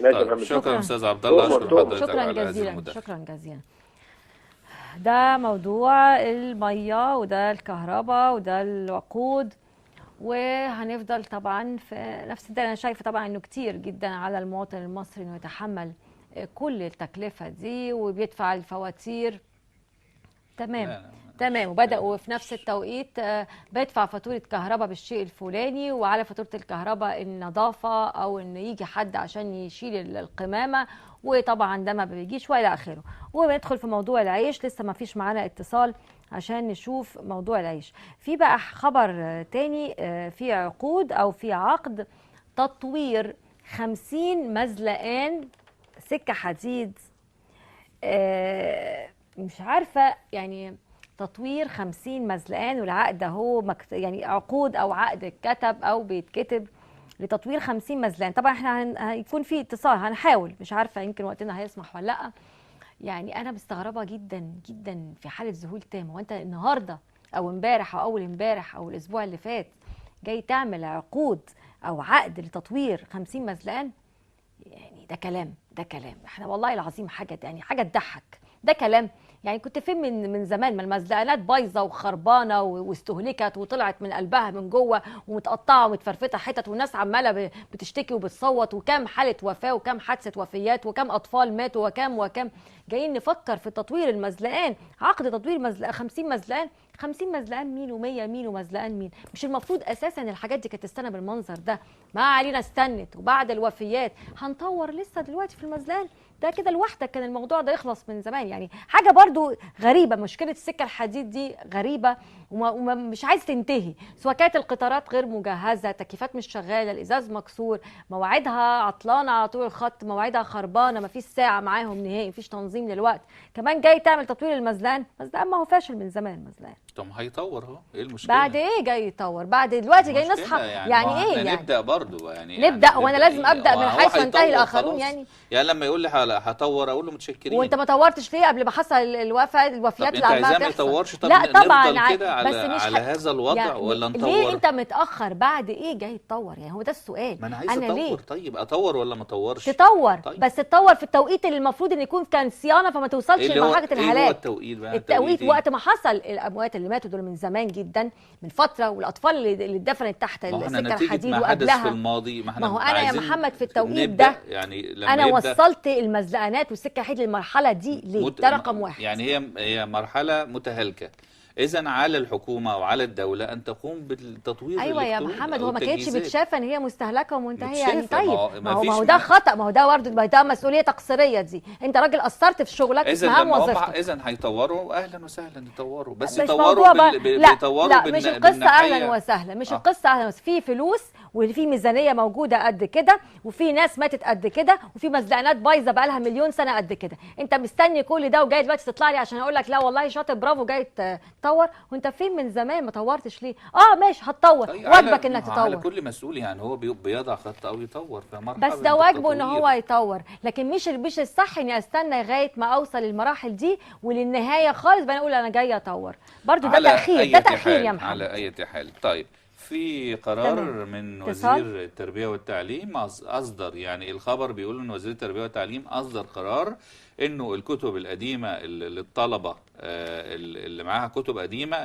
طيب شكرا استاذ عبد الله، اشكر حضرتك على هذه المداخلة. شكرا جزيلا. ده موضوع المية وده الكهرباء وده الوقود، وهنفضل طبعا في نفس الدائرة. انا شايفه طبعا انه كتير جدا على المواطن المصري انه يتحمل كل التكلفة دي وبيدفع الفواتير. تمام تمام. وبدأوا في نفس التوقيت بدفع فاتورة كهرباء بالشيء الفلاني، وعلى فاتورة الكهرباء النظافة أو إن يجي حد عشان يشيل القمامة، وطبعا ده ما بيجيش وإلى آخره. وبندخل في موضوع العيش، لسه ما فيش معانا اتصال عشان نشوف موضوع العيش. في بقى خبر تاني، في عقود أو في عقد تطوير 50 مزلقان سكة حديد. مش عارفة يعني تطوير 50 مزلقان، والعقد اهو يعني عقود او عقد اتكتب او بيتكتب لتطوير 50 مزلقان. طبعا احنا هيكون في اتصال، هنحاول، مش عارفه يمكن وقتنا هيسمح ولا لا. يعني انا مستغربه جدا جدا، في حاله ذهول تام. هو انت النهارده او امبارح او اول امبارح او الاسبوع اللي فات جاي تعمل عقود او عقد لتطوير 50 مزلقان؟ يعني ده كلام، ده كلام. احنا والله العظيم حاجة يعني حاجة تضحك، ده كلام. يعني كنت فين من زمان؟ ما المزلقانات بايظة وخربانه واستهلكت وطلعت من قلبها من جوه ومتقطعه ومتفرفته حتت، والناس عماله بتشتكي وبتصوت، وكم حاله وفاه وكم حادثه وفيات وكم اطفال ماتوا وكم وكم. جايين نفكر في تطوير المزلقان، عقد تطوير 50 مزلقان. 50 مزلقان مين و100 مين ومزلقان مين؟ مش المفروض اساسا الحاجات دي كانت تستنى بالمنظر ده؟ ما علينا، استنت وبعد الوفيات هنطور لسه دلوقتي في المزلقان ده كده لوحدك؟ كان الموضوع ده يخلص من زمان. يعني حاجة برضو غريبة، مشكلة السكة الحديد دي غريبة ومش عايز تنتهي، سواء كانت القطارات غير مجهزة، تكييفات مش شغالة، الازاز مكسور، مواعيدها عطلانه على طول الخط، مواعيدها خربانة، مفيش ساعة معاهم نهائي، مفيش تنظيم للوقت. كمان جاي تعمل تطوير المزلقان، مزلقان ما هو فاشل من زمان مزلقان. طب هيطور اهو، ايه المشكلة؟ بعد ايه جاي يطور؟ بعد دلوقتي جاي نصحى يعني ايه يعني؟ نبدا برضه يعني نبدا يعني وانا لازم ابدا من حيث انتهي الاخرون. يعني لما يقول لي هطور اقول له متشكرين، وانت ما طورتش ليه قبل ما حصل الوفيات اللي عماله تحصل؟ ما يطورش؟ طب لا طبعا كده على, بس مش على هذا الوضع يعني ولا نطور؟ ليه انت متاخر؟ بعد ايه جاي تطور؟ يعني هو ده السؤال. ما انا عايز اطور. طيب اطور ولا ما اطورش؟ تطور. طيب. بس تطور في التوقيت اللي المفروض ان يكون كان صيانة، فما توصلش لمرحلة الهلاك. ايه هو التوقيت بقى؟ التوقيت وقت ما حصل الاموات اللي ماتوا دول من زمان جدا، من فترة، والاطفال اللي اتدفنت تحت السكة الحديد وقبلها في الماضي. ما هو انا يا محمد في التوقيت ده يعني لما انا وصلت المزلقانات والسكه الحديد للمرحلة دي ليه؟ ده رقم واحد. يعني هي مرحلة متهالكه. إذا على الحكومة وعلى الدولة أن تقوم بالتطوير. أيوة يا محمد، هو ما كانتش بتشاف إن هي مستهلكة ومنتهية يعني. طيب ما هو ده خطأ، ما هو ده برضه، ما ده مسؤولية تقصيرية دي. أنت راجل قصرت في شغلك، اسمها وظيفتك. إذا هيطوروا أهلا وسهلا، يطوروا، بس يطوروا لا لا، مش القصة أهلا وسهلا، مش القصة أهلا وسهلا. في فلوس وفي ميزانية موجودة قد كده، وفي ناس ماتت قد كده، وفي مزلقانات بايظة بقى لها مليون سنة قد كده. أنت مستني كل ده وجاي دلوقتي تطلع لي عشان أقول لك لا والله شاطر برافو جاي تطور، وانت فين من زمان ما طورتش ليه؟ ماشي هتطور. طيب واجبك انك تطور. على كل مسؤول يعني هو بيضع خطه او يطور، فمرحبا، بس ده واجبه ان هو يطور، لكن مش الصح اني استنى لغاية ما اوصل للمراحل دي وللنهايه خالص بقى اقول انا جاي اطور. برضو ده تاخير، ده تاخير يا محمد. على اي حال. طيب في قرار من وزير التربية والتعليم أصدر، يعني الخبر بيقول إن وزير التربية والتعليم أصدر قرار إنه الكتب القديمة للطلبة اللي معاها كتب قديمة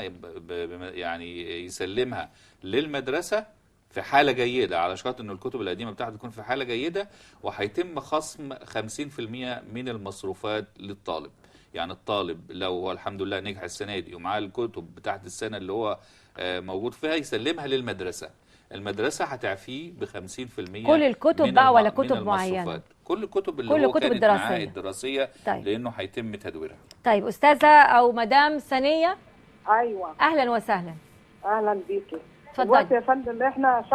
يعني يسلمها للمدرسة في حالة جيدة، على شرط إنه الكتب القديمة بتاعته تكون في حالة جيدة، وهيتم خصم 50% من المصروفات للطالب. يعني الطالب لو هو الحمد لله نجح السنة دي ومعاه الكتب بتاعت السنة اللي هو موجود فيها يسلمها للمدرسة، المدرسة هتعفيه ب 50% كل الكتب بقى ولا كتب معينة؟ كل الكتب اللي هو كانت معاه الدراسية. طيب. لأنه هيتم تدويرها. طيب أستاذة أو مدام سنية. أيوة أهلا وسهلا. أهلا بيكي. اتفضلي يا فندم. إحنا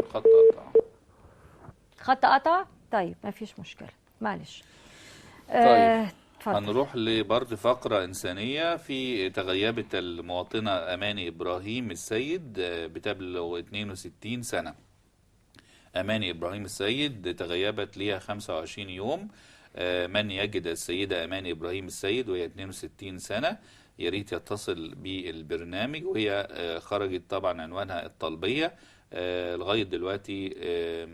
خط قطع. خط قطع؟ طيب ما فيش مشكلة، معلش. طيب هنروح لبرضه فقرة إنسانية. في تغيبت المواطنة أماني إبراهيم السيد، بتبلغ 62 سنة. أماني إبراهيم السيد تغيبت ليها 25 يوم. من يجد السيدة أماني إبراهيم السيد وهي 62 سنة يا ريت يتصل بالبرنامج. وهي خرجت طبعا عنوانها الطلبية، لغاية دلوقتي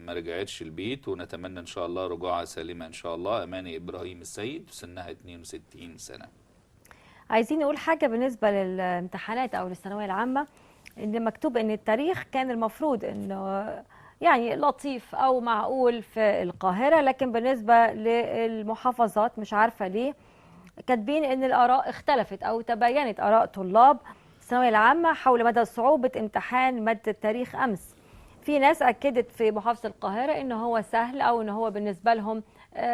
ما رجعتش البيت، ونتمنى إن شاء الله رجوعها سالمة إن شاء الله. أماني إبراهيم السيد سنها 62 سنة. عايزين نقول حاجة بالنسبة للامتحانات أو للثانوية العامة، إن مكتوب إن التاريخ كان المفروض إنه يعني لطيف أو معقول في القاهرة، لكن بالنسبة للمحافظات مش عارفة ليه كاتبين إن الآراء اختلفت أو تباينت آراء طلاب الثانوية العامة حول مدى صعوبة امتحان مادة التاريخ أمس. في ناس أكدت في محافظة القاهرة إن هو سهل أو إن هو بالنسبة لهم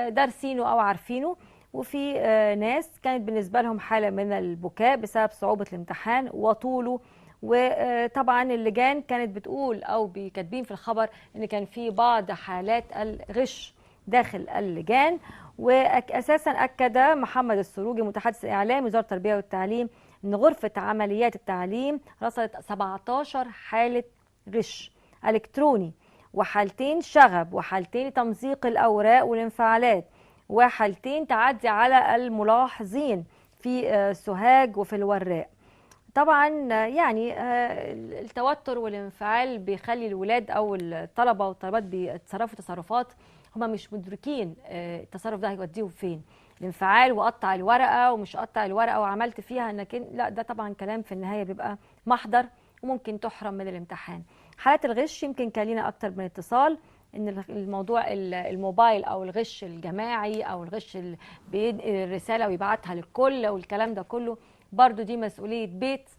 دارسينه أو عارفينه، وفي ناس كانت بالنسبة لهم حالة من البكاء بسبب صعوبة الامتحان وطوله. وطبعا اللجان كانت بتقول أو كاتبين في الخبر إن كان في بعض حالات الغش داخل اللجان. وأساسا أكد محمد السروجي متحدث الإعلام وزارة التربية والتعليم إن غرفة عمليات التعليم رصدت 17 حالة غش إلكتروني، وحالتين شغب، وحالتين تمزيق الأوراق والانفعالات، وحالتين تعدي على الملاحظين في سوهاج وفي الوراق. طبعا يعني التوتر والانفعال بيخلي الولاد او الطلبة والطالبات بيتصرفوا تصرفات هما مش مدركين التصرف ده هيوديهم فين. الانفعال وقطع الورقة ومش قطع الورقة وعملت فيها انك لا، ده طبعا كلام في النهاية بيبقى محضر وممكن تحرم من الامتحان. حالات الغش يمكن كان لينا اكتر من اتصال ان الموضوع الموبايل او الغش الجماعي او الغش اللي بينقل الرسالة ويبعتها للكل والكلام ده كله، برضو دي مسؤولية بيت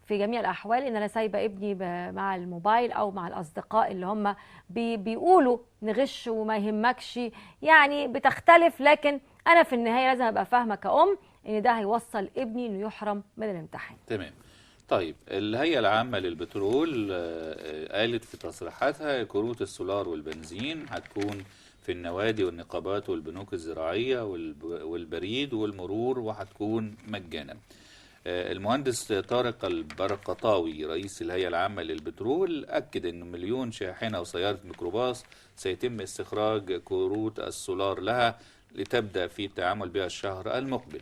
في جميع الاحوال. ان انا سايبه ابني مع الموبايل او مع الاصدقاء اللي هم بيقولوا نغش وما يهمكش، يعني بتختلف، لكن انا في النهاية لازم ابقى فاهمه كأم ان ده هيوصل ابني انه يحرم من الامتحان. تمام. طيب الهيئة العامة للبترول قالت في تصريحاتها كروت السولار والبنزين هتكون في النوادي والنقابات والبنوك الزراعية والبريد والمرور وهتكون مجانا. المهندس طارق البرقطاوي رئيس الهيئة العامة للبترول أكد أن 1,000,000 شاحنة وسيارة ميكروباص سيتم استخراج كروت السولار لها لتبدأ في التعامل بها الشهر المقبل.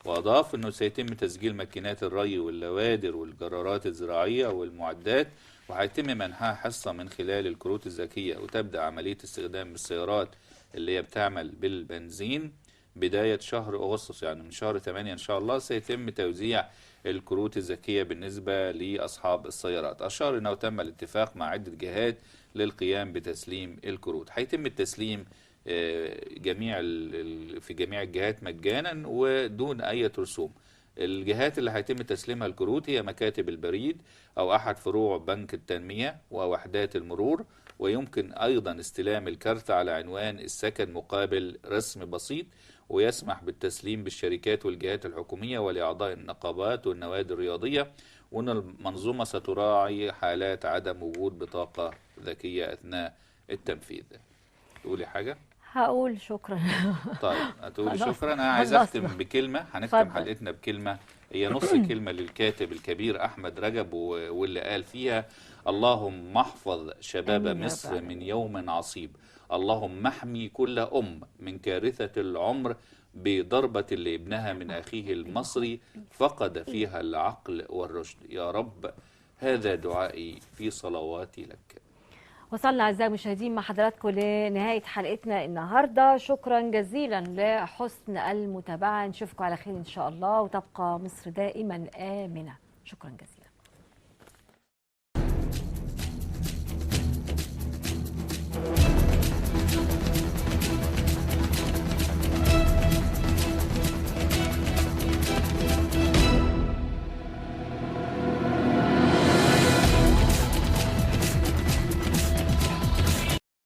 وأضاف أنه سيتم تسجيل ماكينات الري واللوادر والجرارات الزراعية والمعدات، وهيتم منحها حصة من خلال الكروت الذكية، وتبدأ عملية استخدام السيارات اللي هي بتعمل بالبنزين بداية شهر أغسطس، يعني من شهر 8 إن شاء الله سيتم توزيع الكروت الذكية بالنسبة لأصحاب السيارات. أشار أنه تم الاتفاق مع عدة جهات للقيام بتسليم الكروت. هيتم التسليم جميع في جميع الجهات مجانا ودون أي رسوم. الجهات اللي هيتم تسليمها الكروت هي مكاتب البريد أو أحد فروع بنك التنمية ووحدات المرور، ويمكن أيضا استلام الكارت على عنوان السكن مقابل رسم بسيط، ويسمح بالتسليم بالشركات والجهات الحكومية ولأعضاء النقابات والنوادي الرياضية، وأن المنظومة ستراعي حالات عدم وجود بطاقة ذكية أثناء التنفيذ. تقولي حاجة؟ هقول شكرا. طيب هتقولي شكرا. انا عايز اختم بكلمه، هنختم حلقتنا بكلمه، هي نص كلمة للكاتب الكبير احمد رجب، واللي قال فيها: اللهم احفظ شباب مصر من يوم عصيب، اللهم احمي كل ام من كارثة العمر بضربه لابنها من اخيه المصري فقد فيها العقل والرشد. يا رب هذا دعائي في صلواتي لك. وصلنا أعزائي المشاهدين مع حضراتكم لنهاية حلقتنا النهاردة. شكرا جزيلا لحسن المتابعة، نشوفكم على خير إن شاء الله، وتبقى مصر دائما آمنة. شكرا جزيلا.